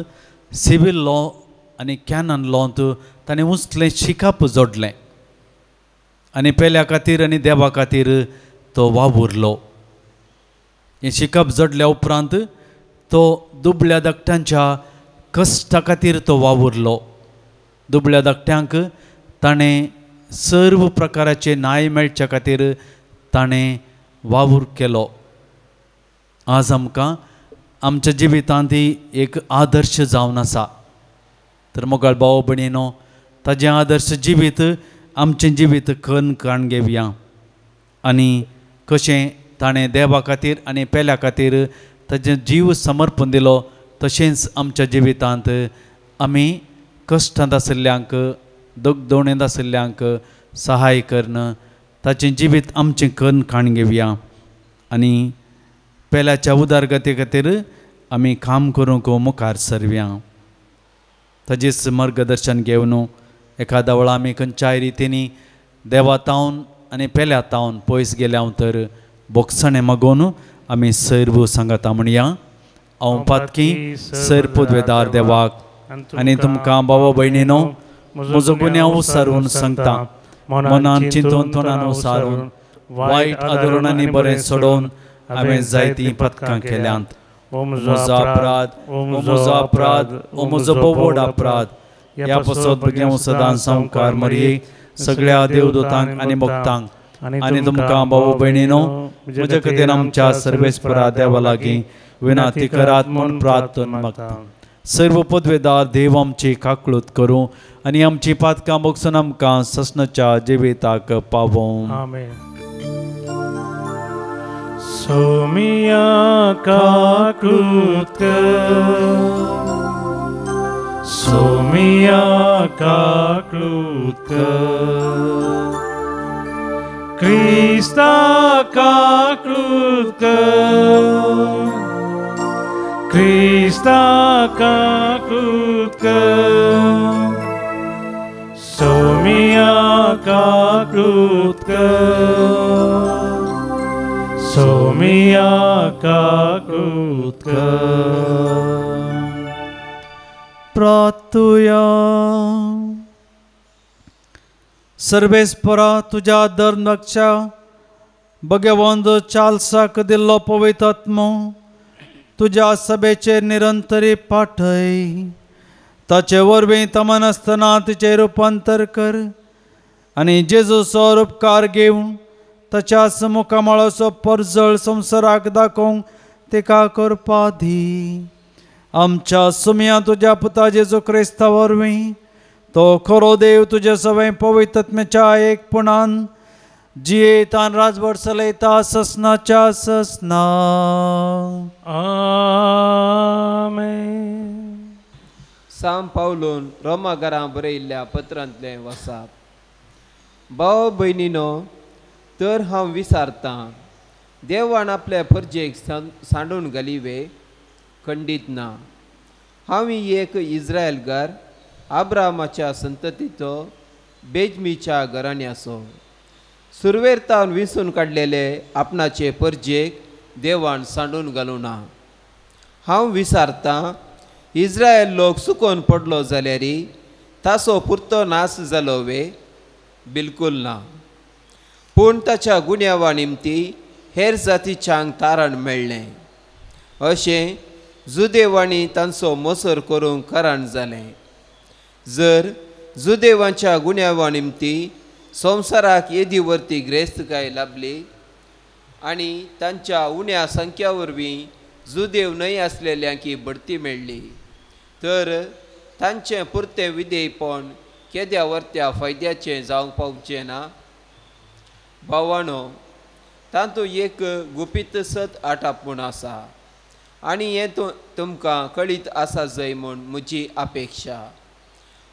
सिवील लॉ आनी कॅनन लॉंत ताणें उंचलें शिकप जोडलें आनी पेल्या खातीर आनी देवा खातीर तो वावुरलो. हें शिकप जोडल्या उपरांत तो दुबळ्या धाकट्यांच्या कश्टा खातीर तो वावुरलो. दुबळ्या धाकट्यांक ताणें सर्व प्रकाराचे न्याय मेळच्या खातीर ताणें वावूर केलो. आज आमकां आमच्या जिवितांत एक आदर्श जावन आसा. तर मोगाळ भाव भयणीनो ताजें आदर्श जिवीत आमचें जिवीत खन काण घेवया आनी कशें ताणें देवा खातीर आनी पेल्या खातीर ताजें जीव समर्पण दिलो तशेंच आमच्या जिवितांत आमी कश्टांत आशिल्ल्यांक दगदोणेंत आशिल्ल्यांक सहाय करून ताचें जिवीत आमचें कन्न काण घेवया आनी पेल्याच्या उदरगती खातीर आमी काम करूंक मुखार सरया. ताजेच मार्गदर्शन घेवन एखाद्या वेळा आमी खंयच्याय रितींनी देवा तावन आनी पेल्या तावन पयस गेल्या तर बोगसणें मागून आमी सर्व सांगता म्हणया. हांव पातकी सर पुदवेदार देवाक आनी तुमकां बाबा भयणीनो म्हजो गुन्यांव सारून सांगता. मनान चिंतून तोंडान सारून वायट आदरणांनी बरें सोडोवन हांवें जायतीं पथकां केल्यांत. म्हजो अपराध म्हजो अपराध म्हजो भोव अपराध. ह्या पासत भुरग्यां सदां सामकार मरये सगळ्या देवदूतांक आनी भक्तांक आनी तुमकां भाव भयणीनो म्हज्या खातीर आमच्या सर्वेस्परा देवा लागीं विनंती करात म्हूण प्रार्थना मागता. सर्व पदवेदार देव आमची काकळूत करूं आनी आमची पातकां बगसून आमकां ससनाच्या जिविताक पावों.
आमेन. सोमिया काकळूत कर, सोमिया काकळूत कर, क्रिस्ता काकळूत कर, क्रिस्ता काकळूत कर, सोमिया काकळूत कर, सोमिया काकळूत कर.
प्रार्थुया. सर्वेस्परा तुज्या धर्मक्षा भगवंत चार्ल्साक दिल्लो पवित्र आत्मो तुज्या सभेचेर निरंतरी पाठय. ताचे वरवीं तमनासतना तिचें रुपांतर कर आनी जेजूचो उपकार घेवन ताच्या मुखामळाचो परजळ संवसाराक दाखोवंक तिका करपा दी. आमच्या सुमया तुज्या पुता जेजू क्रिस्ता वरवीं तो खरो देव तुज्या सवय पवित्र आत्म्याच्या एकपणान जियेतान राजभर चलयता ससनाच्या ससना.
आमेन.
साम पावलून रोमाघरां बरयिल्ल्या पत्रांतलें वसाप. भाव भयणीनो, तर हांव विचारतां, देवान आपल्या परजेक सांडून घाली वे? खंडीत ना. हांव एक इस्रायलकार, आब्रामाच्या संततीचो, बेजमीच्या घराण्याचो. सुरवेर तावन विसून काडलेले आपणाचे परजेक देवान सांडून घालूं ना. हांव विचारतां, इस्रायल लोक सुकोन पडलो जाल्यार ताचो पुरतो नाश जालो वे? बिलकूल ना. पूण ताच्या गुन्यांवा निमती हेर जातीच्यांक तारण मेळ्ळें. अशें जुदेवांनी तांचो मोसर करूंक कारण जालें. जर जुदेवांच्या गुन्यांवा निमती संवसाराक येदी वरती ग्रेस्तकाय लाभली आनी तांच्या उण्या संख्या वरवीं जुदेव न्हय आसलेल्यांकी बढती मेळ्ळी, तर तांचें पुरतें विधेयपण केद्या वरत्या फायद्याचें जावंक पावचें ना? भावानो, तातूंत एक गुपीत सत आटापूण आसा आनी हें तुमकां कळीत आसा जाय म्हूण म्हजी अपेक्षा.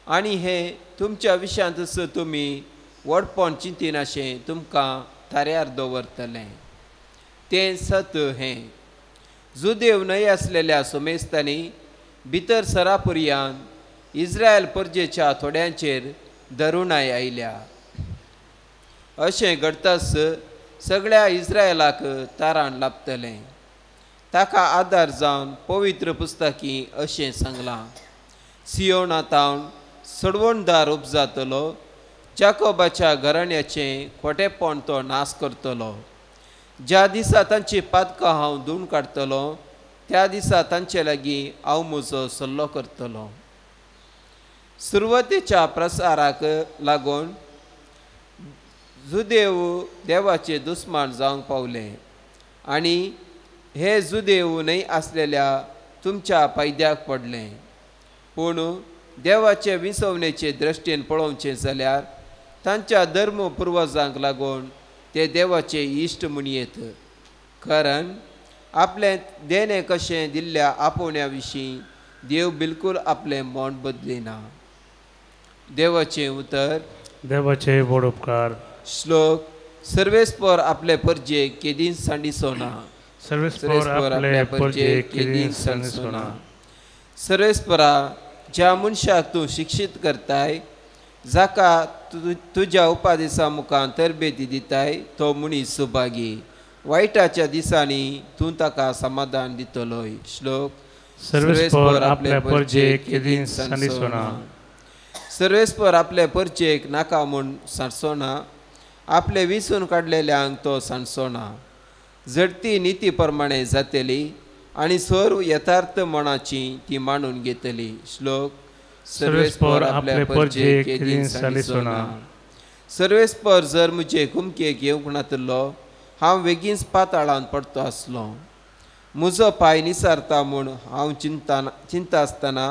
आनी हें तुमच्या विशयांतच तुमी व्हडपण चिंतिनाशें तुमकां थाऱ्यार दवरतलें. तें सत हें, जुदेव न्हय आसलेल्या सोमेस्तांनी भितर सरापुरयान इस्रायल परजेच्या थोड्यांचेर दरुणाय आयल्या. अशें घडताच सगळ्या इस्रायलाक तारण लाभतलें. ताका आदार जावन पवित्र पुस्तकी अशें सांगलां, सियोना तावन सडवणदार उपजातलो, जाकोबाच्या घराण्याचें खोटेपण तो नाश करतलो. ज्या दिसा तांची पातकां हांव धुवन काडटलो त्या दिसा तांचे लागीं हांव म्हजो सल्लो करतलो. सुरवातेच्या प्रसाराक लागून जुदेव देवाचे दुस्मान जावंक पावले आनी हे जुदेव न्हय आसलेल्या तुमच्या फायद्याक पडलें. पूण देवाचे विसवणेचे दृश्टीन पळोवचें जाल्यार तांच्या धर्म पुर्वजांक लागून ते देवाचे इश्ट म्हणयेत, कारण आपलें देणें कशें दिल्ल्या आपोवण्या विशीं देव बिलकूल आपलें मन बदलिना. देवाचें उतर.
देवाचे व्हड उपकार.
श्लोक. सर्वेस्पर आपले परजे केदींच सांडिसो ना.
सर्वेस्पर आपले परजे केदींच सांडिसो ना.
सर्वेस्परा, ज्या मनशाक तूं शिक्षीत करताय, जाका तुज्या उपादेसा मुखार तरबेती दिताय, तो मनीस सुभागी. वायटाच्या दिसांनी तूं ताका समाधान दितलोय. श्लोक.
सर्वेस्पर आपले परजे केदींच सांडिसो ना.
सर्वेस्पर आपले परजेक नाका म्हूण सांडचो ना, आपले विसून काडलेल्यांक तो सांडचो ना. झडती निती प्रमाणे जातली आनी सर्व यथार्थ मनाची ती मांडून घेतली. श्लोक.
सर्वेस्पर आपले परजे केदींच सांडिसो ना.
सर्वेस्पर जर म्हजे कुमकेक येवंक नातलो, हांव बेगीनच पाताळांत पडतो आसलो. म्हजो पांय निसारता म्हूण हांव चिंता आसतना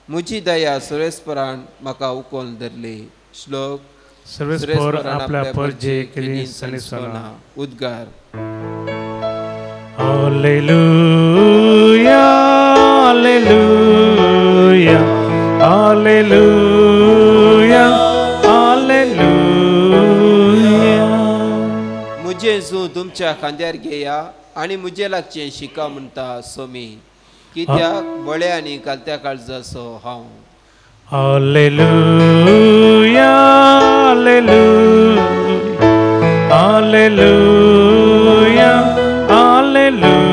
म्हजी दया सुरेस्परान म्हाका उखोवन धरली. श्लोक.
सर्वेस्पर आपल्या परजेक केली सणसणा.
उद्गार.
Hallelujah, hallelujah, hallelujah, hallelujah.
म्हजें जू तुमच्या खांद्यार घेया आनी म्हजे लागचें शिका म्हणटा सोमी, कित्याक बळ्या आनी कालत्या काळजाचो हांव.
Hallelujah, hallelujah, hallelujah, hallelujah.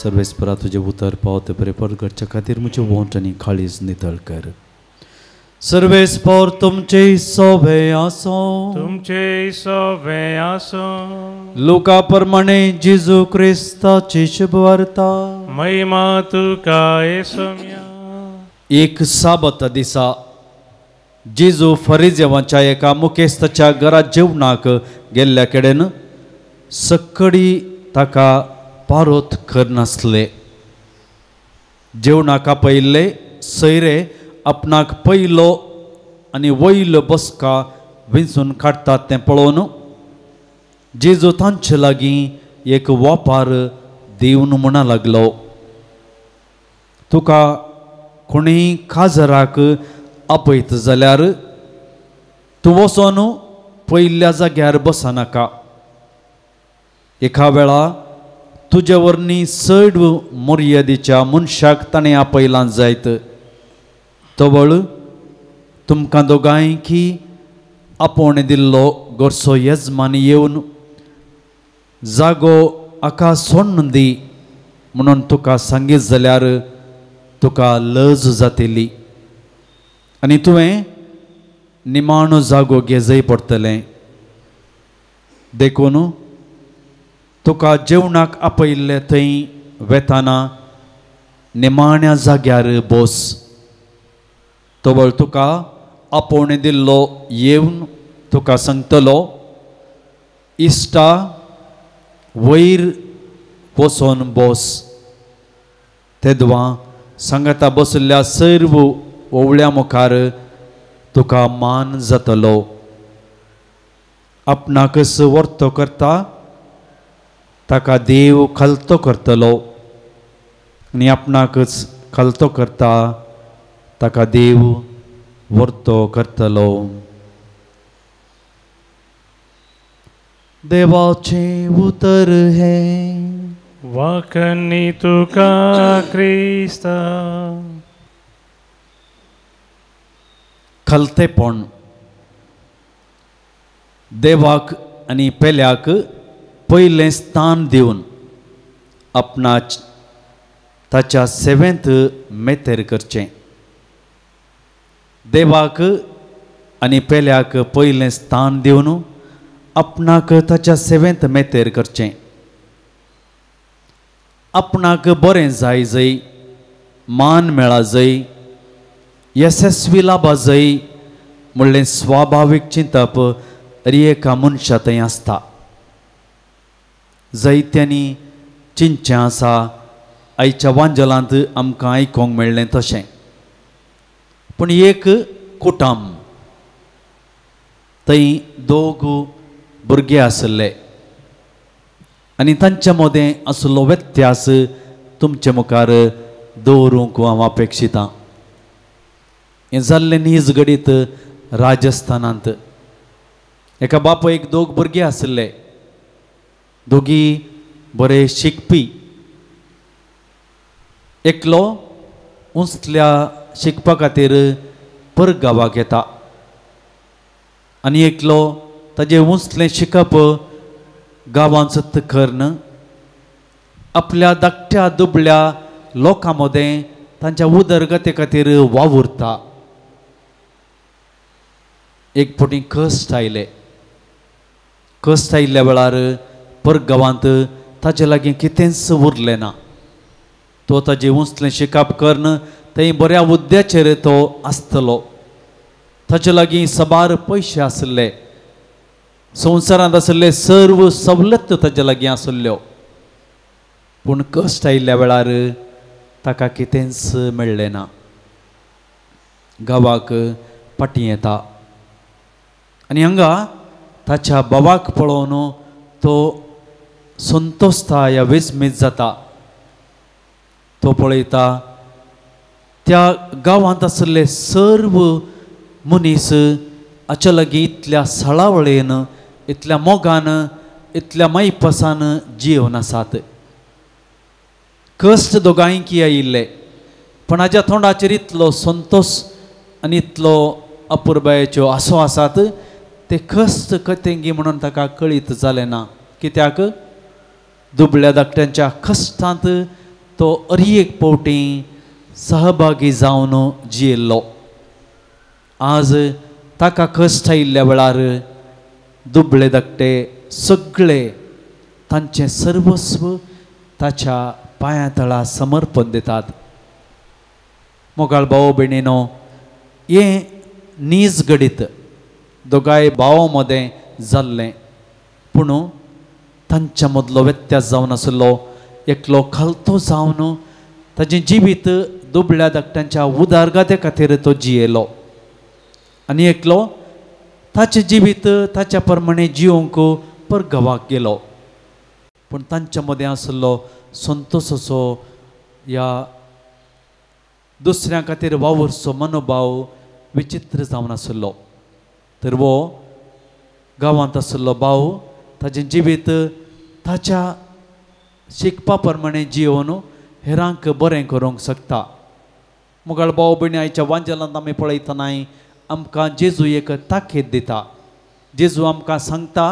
सर्वेस्परा तुजें उतर पावते बरें परगटच्या खातीर म्हजें वोंट आनी काळीज नितळ कर. सर्वेस्पर तुमचे सोबे आसो.
तुमचे सोबे आसो.
लुका प्रमाणे जेजू क्रिस्ताची शुभवार्ता.
महिमा तुका येसोम्या.
एक साबत दिसा जेजू फरिजेवांच्या एका मुखेस्ताच्या घरा जेवणाक गेल्ल्या कडेन सक्कडी ताका पारोत करनासले. जेवणाक आपयल्ले सैरे आपणाक पयलो आनी वयलो बसका विंचून काडटात तें पळोवन जेजू तांचे लागीं एक वापार दिवन म्हणा लागलो, तुका कोणीय काजराक आपयत जाल्यार तूं वचोन पयल्या जाग्यार बसनाका. एका वेळा तुजे वरवीं चड मर्यादेच्या मनशाक ताणें आपयलां जायत. तवळ तुमकां दोगांयकी आपोवणें दिल्लो गोरसो येजमान येवन जागो आका सोडून दी म्हणून तुका सांगीत जाल्यार तुका लज जातली आनी तुवें निमाणो जागो घेजय पडटलें. देखून तुका जेवणाक आपयल्लें थंय वेताना निमाण्या जाग्यार बस. तवळ तुका आपोवणें दिल्लो येवन तुका सांगतलो, इश्टा वयर वचोन बस. तेदवां सांगाता बशिल्ल्या सर्व ओवळ्या मुखार तुका मान जातलो. आपणाकच वर्तो करता ताका देव खालतो करतलो आनी आपणाकच खालतो करता ताका देव वर्तो करतलो. देवाचें उतर हें.
वाखणी तुका क्रिस्ता.
खलतेपण देवाक आनी पेल्याक पयलें स्थान दिवन आपणाच ताच्या सेवेंत मेतेर करचें. देवाक आनी पेल्याक पयलें स्थान दिवन आपणाक ताच्या सेवेंत मेतेर करचें. आपणाक बरें जाय जय, मान मेळा जय, येसस्वी लाबा जय म्हणलें स्वाभावीक चिंतप एका मनशा थंय आसता. जायत्यांनी चिंतचें आसा आयच्या वांजलांत आमकां आयकूंक मेळ्ळें तशें. पूण एक कुटुंब थंय दोग भुरगे आशिल्ले आनी तांच्या मदें आशिल्लो व्यत्यास तुमचे मुखार दवरूंक हांव अपेक्षितां. हें जाल्लें नीज घडीत राजस्थानांत. एका बापायक दोग भुरगे आशिल्ले, दोगी बरे शिकपी. एकलो उंचल्या शिकपा खातीर परगांवाक येता आनी एकलो ताजें उंचलें शिकप गांवांत करून आपल्या धाकट्या दुबळ्या लोकां मदें तांच्या उदरगते खातीर वावुरता. एक फावटी कश्ट आयले. कश्ट आयिल्ल्या वेळार परगांवांत ताजे लागीं कितेंच उरलें ना. तो ताजें उंचलें शिकप करून थंय बऱ्या हुद्द्याचेर तो आसतलो. ताचे लागीं साबार पयशे आशिल्ले. संवसारांत आशिल्ले सर्व सवलत्यो ताजे लागीं आशिल्ल्यो, पूण कश्ट आयिल्ल्या वेळार ताका कितेंच मेळ्ळें ना. गांवाक फाटीं येता आनी हांगा ताच्या बाबाक पळोवन तो संतोषता या विस्मीत जाता. तो पळयता त्या गांवांत आशिल्ले सर्व मनीस हाच्या लागीं इतल्या सळावळेन, इतल्या मोगान, इतल्या मायपासान जिवन आसात. कश्ट दोगांयकी आयिल्ले, पूण हाज्या तोंडाचेर इतलो संतोश आनी इतलो अपुरबायेच्यो आसो आसात, ते कश्ट कतेंगी म्हणून ताका कळीत जालें ना. कित्याक दुबळ्या धाकट्यांच्या कश्टांत तो अरी एक फावटी सहभागी जावन जियेल्लो. आज ताका कश्ट आयिल्ल्या वेळार दुबळे धाकटे सगळे तांचें सर्वस्व ताच्या पांया तळा समर्पण दितात. मोगाळ भाव भयणीनो, हें नीज घडीत दोगांय भावां मदें जाल्लें, पूण तांच्या मदलो व्यत्यास जावन आशिल्लो. एकलो खालतो जावन ताजें जिवीत दुबळ्या धाकट्यांच्या उदारगाते खातीर तो जियेलो आनी एकलो ताचें जिवीत ताच्या प्रमाणे जिवंक परगांवाक गेलो. पूण तांच्या मदें आशिल्लो संतोषाचो ह्या दुसऱ्यां खातीर वावुरचो मनोभाव विचित्र जावन आशिल्लो. तर वो गांवांत आशिल्लो भाव ताजें जिवीत ताच्या शिकपा प्रमाणे जिवन हेरांक बरें करूंक शकता. मोगाळ भाव भयणी, आयच्या वांजेलांत आमी पळयतनाय आमकां जेजू एक ताकीद दिता. जेजू आमकां सांगता,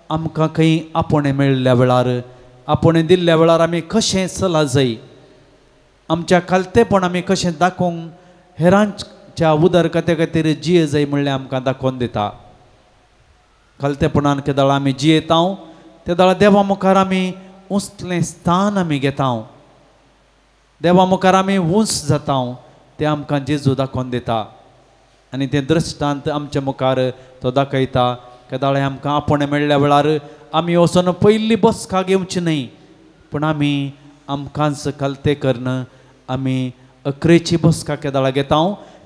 आमकां खंय आपोवणें मेळिल्ल्या वेळार, आपोवणें दिल्ल्या वेळार आमी कशें चला जाय, आमच्या खालतेपण आमी कशें दाखोवंक हेरांच्या उदरगते खातीर जिये जाय म्हणल्यार आमकां दाखोवन दिता. खालतेपणान केदळा आमी जियेता तेदळा देवा मुखार आमी उंचलें स्थान आमी घेता, देवा मुखार आमी उंच जाता, तें आमकां जेजू दाखोवन दिता. आनी तें दृश्टांत आमच्या मुखार तो दाखयता. केदळाय आमकां आपोवणें मेळ्ळ्या वेळार आमी वचून पयली बसका घेवची न्हय, पूण आमी आमकांच खालते करून आमी अकरेची बसका केदळा घेता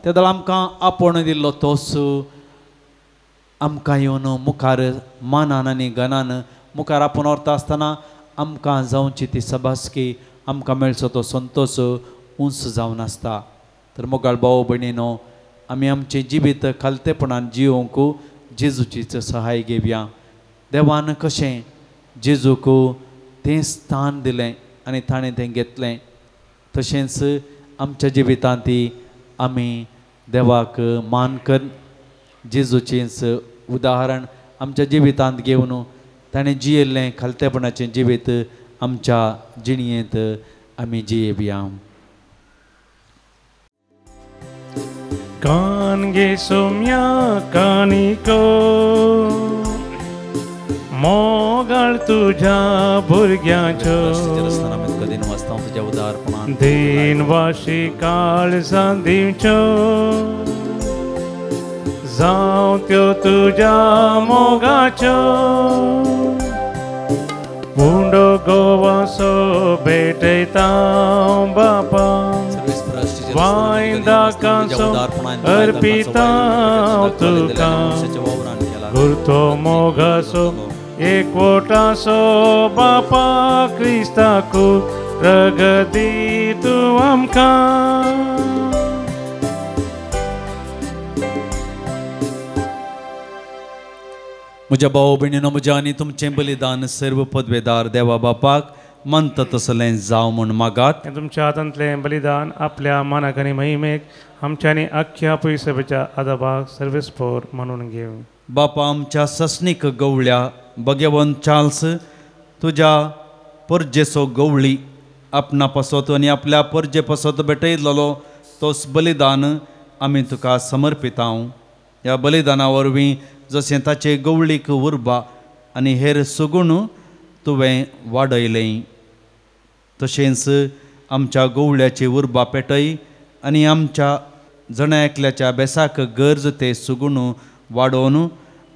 तेदळा आमकां आपोवणें दिल्लो तोच आमकां येवन मुखार मानान आनी गनान मुखार आपोवन व्हरता आसतना आमकां जावची ती सबासकी, आमकां मेळचो तो संतोश उंच जावन आसता. तर मोगाळ भाव भयणीनो, आमी आमचें जिवीत खालतेपणान जिवंक जेजूचीच सहाय घेवया. देवान कशें जेजूक तें स्थान दिलें आनी ताणें तें घेतलें, तशेंच आमच्या जिवितांत आमी देवाक मान कर जेजूचेंच उदाहरण आमच्या जिवितांत घेवन ताणें जियेल्लें खालतेपणाचें जिवीत आमच्या जिणयेंत आमी जियेवया.
कान गे सोम्या कानिको मोगाळ तुझ्या भुरग्यांच्यो दिन वाशी काळजां दिवच्यो जावं त्यो तुज्या मोगाच्यो उंडो गोवासो भेटयता बापा वायंदाकांचो अर्पिता तुका गुरतो मोगासो एकवटासो बापा क्रिस्ताकू प्रगती तूं आमकां.
म्हज्या भाव भयणीनो, म्हज्या आनी तुमचें बलिदान सर्व पदवेदार देवा बापाक मानता तसलें जावं म्हूण मागात.
तुमच्या हातांतलें बलिदान आपल्या मानाक आनी महिमेक आमच्यांनी आख्ख्या पयसभेच्या आदाबाक सर्वेस्पोर म्हणून घेवं.
बापा आमच्या ससनीक गवळ्या भगवंत चार्ल्स तुज्या परजेचो गवळी आपणा पासत आनी आपल्या परजे पासत भेटयतलो तोच बलिदान आमी तुका समर्पिता. ह्या बलिदाना वरवीं जशें ताचे गवळीक उर्बा आनी हेर सगुण तुवें वाडयलें, तशेंच आमच्या गवळ्याची उर्बा पेटय आनी आमच्या जण एकल्याच्या बेसाक गरज ते सुगुण वाडोवन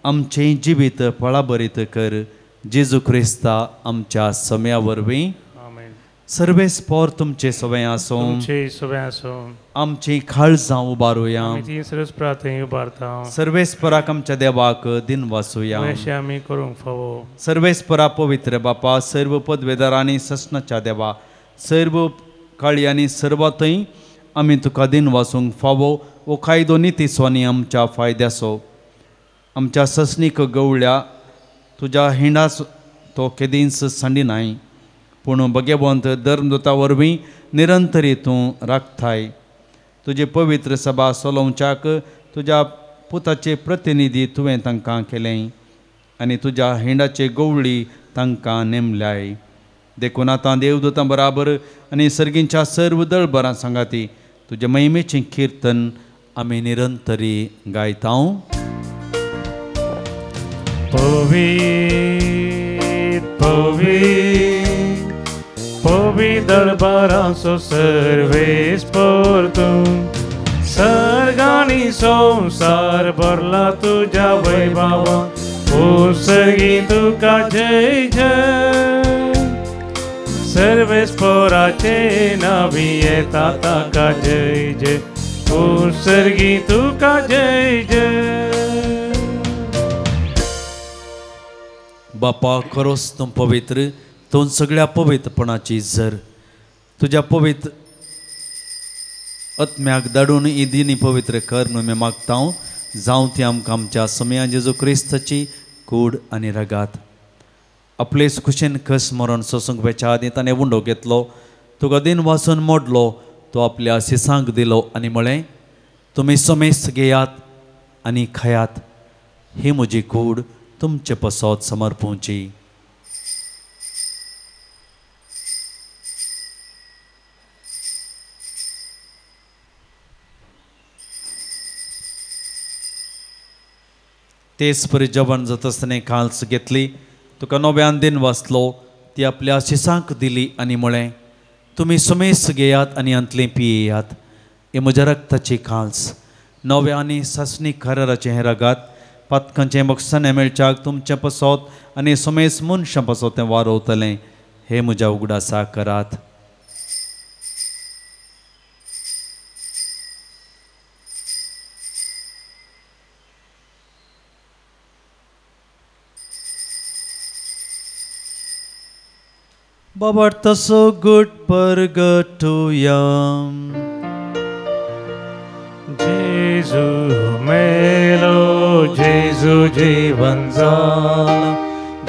आमचें जिवीत फळाभरीत कर जेजू क्रिस्ता आमच्या सम्या वरवीं. सर्वेस्पोर तुमचे सवय आसूं,
तुमचे सवय आसूं.
आमची काळजां उबारुया, सर्वेस्पराक आमच्या देवाक दिन वासुया,
आमी करूंक फावो.
सर्वेस्परा पवित्र बापा, सर्व पदवेदार आनी ससनाच्या देवा, सर्व काळी आनी सर्वांतय आमी तुका दिन वासूंक फावो. हो कायदो नितीचो आनी आमच्या फायद्याचो. आमच्या ससनीक गवळ्या तुज्या हिंडास तो केदींच सांडिनाय, पूण भगेवंत धर्मदूता वरवीं निरंतरी तूं राखताय. तुजी पवित्र सभा चलोवच्याक तुज्या पुताचे प्रतिनिधी तुवें तांकां केलें आनी तुज्या हिंडाचे गवळी तांकां नेमल्याय. देखून आतां देवदूतां बराबर आनी सर्गींच्या सर्व दळबरां सांगाती तुज्या महिमेचें किर्तन आमी निरंतरी गायता.
पवित्र पवित्र पवित्र दरबाराचो सर्वेस्पोर तूं, सर्गांनी संवसार भरला तुज्या वैभवान, ओ सर्गी तुका जय जय. सर्वेस्पोराचे नावी येता ताका जय जय, ओ सर्गी तुका जय जय.
बापा खरोच तूं पवित्र, तूं सगळ्या पवित्रपणाची जर. तुज्या पवित्र आत्म्याक धाडून ही दिनी पवित्र कर म्हणून आमी मागता. जावं ती आमकां आमच्या समया जेजू क्रिस्ताची कूड आनी रगात. आपले खुशेन कस मरण सोसूंक वेच्या आदीं ताणें उंडो घेतलो, तुका दिन वाचून मोडलो, तो आपल्या शिसांक दिलो आनी म्हळें, तुमी समेस्त घेयात आनी खायात, ही म्हजी कूड तुमचे पसत समर्पूंची. तेच परी जेवण जाता आसतना काल्स घेतली, तुका नव्यान दिन वाचलो, ती आपल्या शिसांक दिली आनी म्हळें, तुमी सुमेस घेयात आनी अंतलें पियेयात, हे म्हज्या रक्ताची काल्स, नव्या आनी सासणी कराराचें हें रगात, पातकांचें बक्षाणें मेळच्याक तुमचें पसत आनी सुमेस मनशां पसत तें वारवतलें, हे म्हज्या उगडासा करात. बाबा तसो गुट परगटुया.
जेजू मेलो, जेजू जीवन जाला,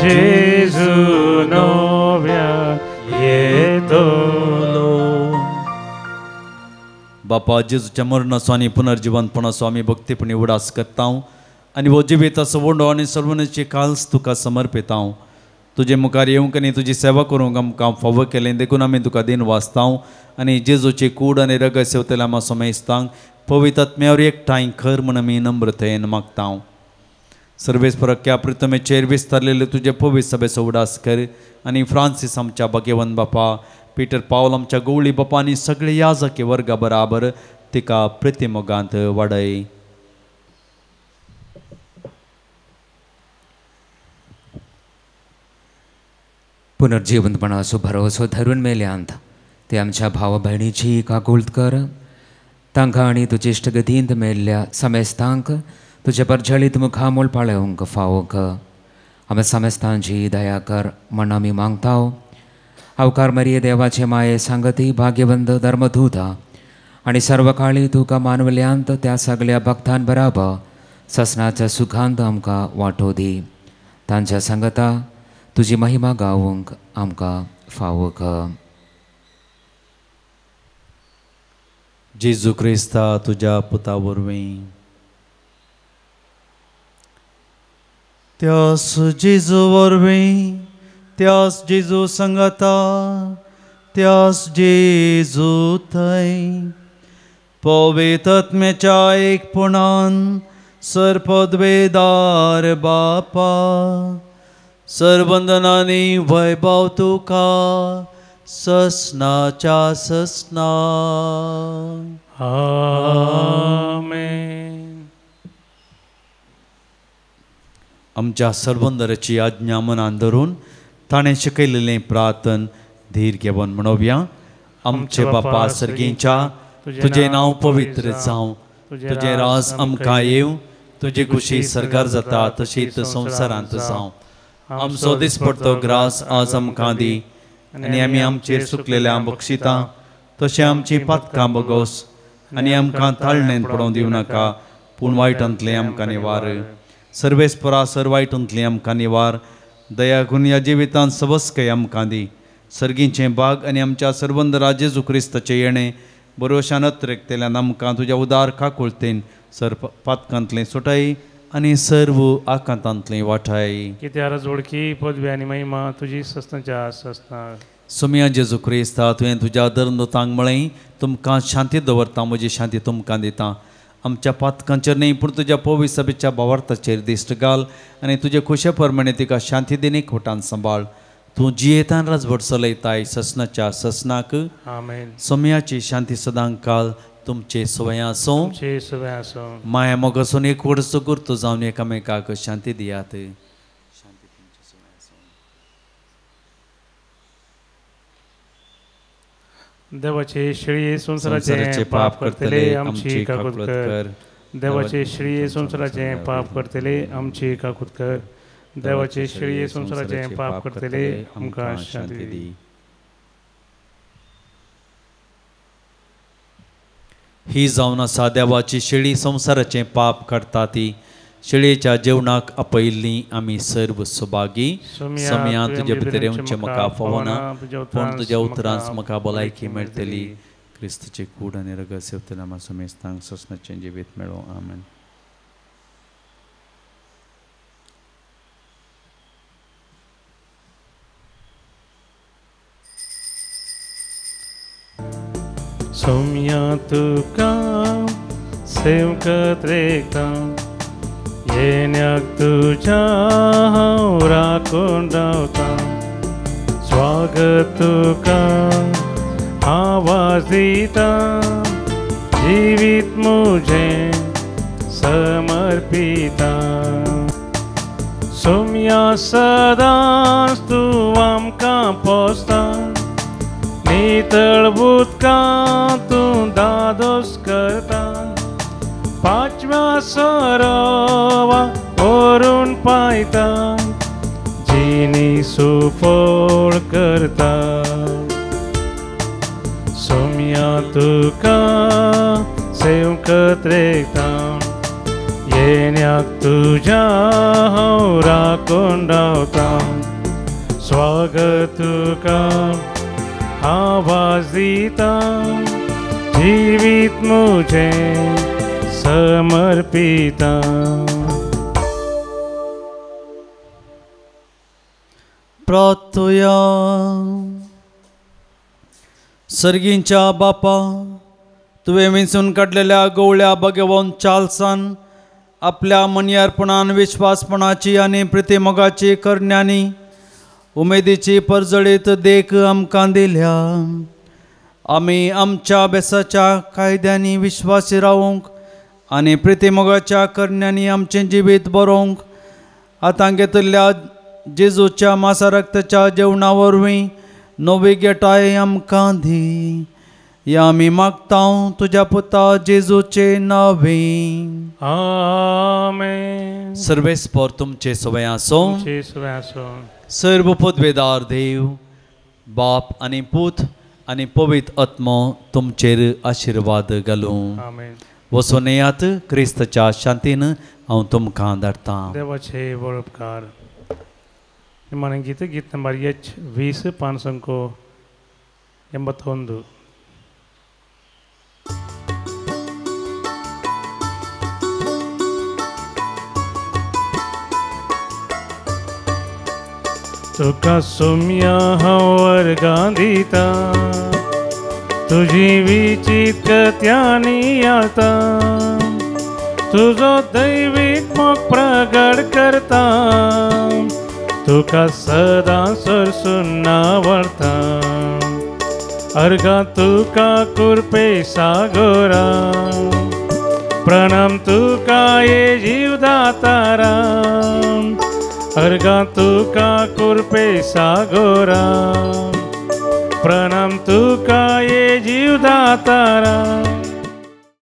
जेजू नव्या येतलो.
बापा जेजूच्या मरणाचो आनी पुनर्जिवनपणाचो आमी भक्तीपणी उडास करता आनी हो जिविताचो वंडो आनी सर्वनाची काल्स तुका समर्पिता. तुजे मुखार येवंक आनी तुजी सेवा करूंक आमकां फावो केलें देखून आमी तुका दिन वाचता आनी जेजूची कूड आनी रगत सेवतल्या आमकां समेस्तांक पवित्र आत्म्यावर एकठांय खर म्हूण आमी नम्रतेन मागता. सर्वेस्परक्या प्रितमेचेर विस्तारलेले तुजे पवित्र सभेचो उडास कर आनी फ्रांसीस आमच्या भाग्यवंत बापा, पीटर पावल आमच्या गवळी बापा आनी सगळे याजकी वर्गा बराबर तिका प्रतिमोगांत वाडय.
पुनर्जिवंतपणाचो भरोसो धरून मेल्यांत ते आमच्या भाव भयणीची काकुळत कर. तांकां आनी तुजे इश्टगतींत मेल्ल्या समेस्तांक तुजे परजळीत मुखामोल पाळोवंक फावो कर. आमी समेस्तांची दया कर म्हण आमी मागता. अवकार मरिये देवाचे माये सांगती भाग्यवंत धर्मदूता आनी सर्वकाळी तुका मानवल्यांत त्या सगळ्या भक्तां बराबर ससनाच्या सुखांत आमकां वांटो दी. तांच्या सांगता तुजी महिमा गावंक आमकां फावो कर.
जेजू क्रिस्ता तुज्या पुता वरवीं. त्यास जेजू वरवीं, त्यास जेजू संगता, त्यास जेजू थंय पवित्र आत्म्याच्या एकपणान सर्पद्वेदार बापा, सर्वंदनानी वैभव तुका ससनाच्या ससना.
आमेन.
आमच्या सर्वंदराची आज्ञा मनान धरून ताणें शिकयलेलें प्रार्थन धीर घेवन म्हणोवया. आमचे बापा सर्गींच्या, तुजें नांव पवित्र जावं, तुजें राज आमकां येवं, तुजी खुशी सरकार जाता तशीच संवसारांत जावं. आमचो दिसपडतो ग्रास आज आमकां दी आनी आमी आमचेर सुकलेल्या बक्षिता तशें आमची पातकां बगोस आनी आमकां ताळणेंत पडोवंक दिवं नाका, पूण वायटांतलें आमकां निवार. सर्वेस्परा सर वायटांतलें आमकां निवार. दया करून ह्या जिवितांत सबस्कय आमकां दी. सर्गींचें बाग आनी आमच्या सर्वंदरा जेजू क्रिस्ताचें येणें बरोशान अत्रेकतेल्यान आमकां तुज्या उदार काकुळतेन सर पातकांतलें सुटाय आनी सर्व आकांतांतलें वाठाय.
कित्याक जोडकी पदवी आनी महिमा तुजी सस्नाच्या सस्ना.
सोम्या जेजू क्रिस्ता, तुवें तुज्या दरंदोतांक म्हळें, तुमकां शांती दवरता, म्हजी शांती तुमकां दिता. आमच्या पातकांचेर न्हय पूण तुज्या पवित्र सभेच्या भावार्थाचेर दिश्ट घाल आनी तुजे खुशे प्रमाणे तिका शांती दिनी खोटान सांबाळ. तूं जियेतान राजवट चलयताय ससनाच्या ससनाक.
आमेन.
सोम्याची शांती सदां काल तुमचे सवय आसूं. माया मोगासून एक वर्स गुर्तो जावन एकामेकाक शांती दियात.
देवाचे शेळये संवसाराचे पाप करतले आमची काकूत कर. देवाचे शेळये संवसाराचे पाप करतले आमची काकूत कर. देवाचे शेळये संवसाराचे पाप करतले आमकां शांती दी.
ही जावन आसा देवाची शेळी, संवसाराचें पाप काडटा ती. शेळयेच्या जेवणाक आपयिल्ली आमी सर्व सुभागी. सम्या तुजे भितर येवचें म्हाका फावना, पूण तुज्या उतरांच म्हाका भलायकी मेळटली. क्रिस्ताची कूड आनी रगत सेवतना आमकां समेस्तांक सोंसणाचें जिवीत मेळूं. आमेन.
सोम्या तुका सेवकत रेखता, येण्याक तुज्या हांव राखून रावता. स्वागत तुका आवाज दिता, जिवीत म्हजें समर्पिता. सोम्या सदांच तूं आमकां पोसता, नितळ उदकां तूं दादोस करता. पांचव्या सरोवा व्हरून पायता, जिणी सुफळ करता. सोम्या तुका सेवकत रेखता, येण्याक तुज्या हांव राखून रावता. स्वागत तुका आवाज दिता, जिवीत म्हजें समर्पिता.
प्रार्थया. सर्गींच्या बापा, तुवें विंचून काडलेल्या गवळ्या भगवंत चार्ल्सान आपल्या मनयार्पणान विश्वासपणाची आनी प्रितीमोगाची करण्यांनी उमेदीची परजळीत देख आमकां दिल्या. आमी आमच्या बेसाच्या कायद्यांनी विश्वासी रावूंक आनी प्रितीमोगाच्या करण्यांनी आमचें जिवीत बरोवंक आतां घेतिल्ल्या जेजूच्या मासा रक्ताच्या जेवणा वरवीं नवी गेटाय आमकां दी. ह्या आमी मागता तुज्या पुता जेजूचे नांवे.
आमेन.
सर्वेस्पर तुमचे सवय आसूं. सर्व पदवेदार देव बाप आनी पूत आनी पवित्र आत्मो तुमचेर आशिर्वाद घालूं. वचून येयात क्रिस्ताच्या शांतीन हांव तुमकां धाडटां.
देवाचे बरो उपकार. निमाणें गीत, गीत नंबर एच 20 581. तुका सोम्या हांव वर्गां दिता, तुजी विचीत कथ्यांनी आळता, तुजो दैवीक मोग प्रगट करता, तुका सदां सरसून आवडता. अर्घा तुका कुरपे सागोरा, प्रणाम तुका ये जीवदातारा, अर्गां तुका कुरपे सागोरा प्रणाम तुका ये जीवदातारा।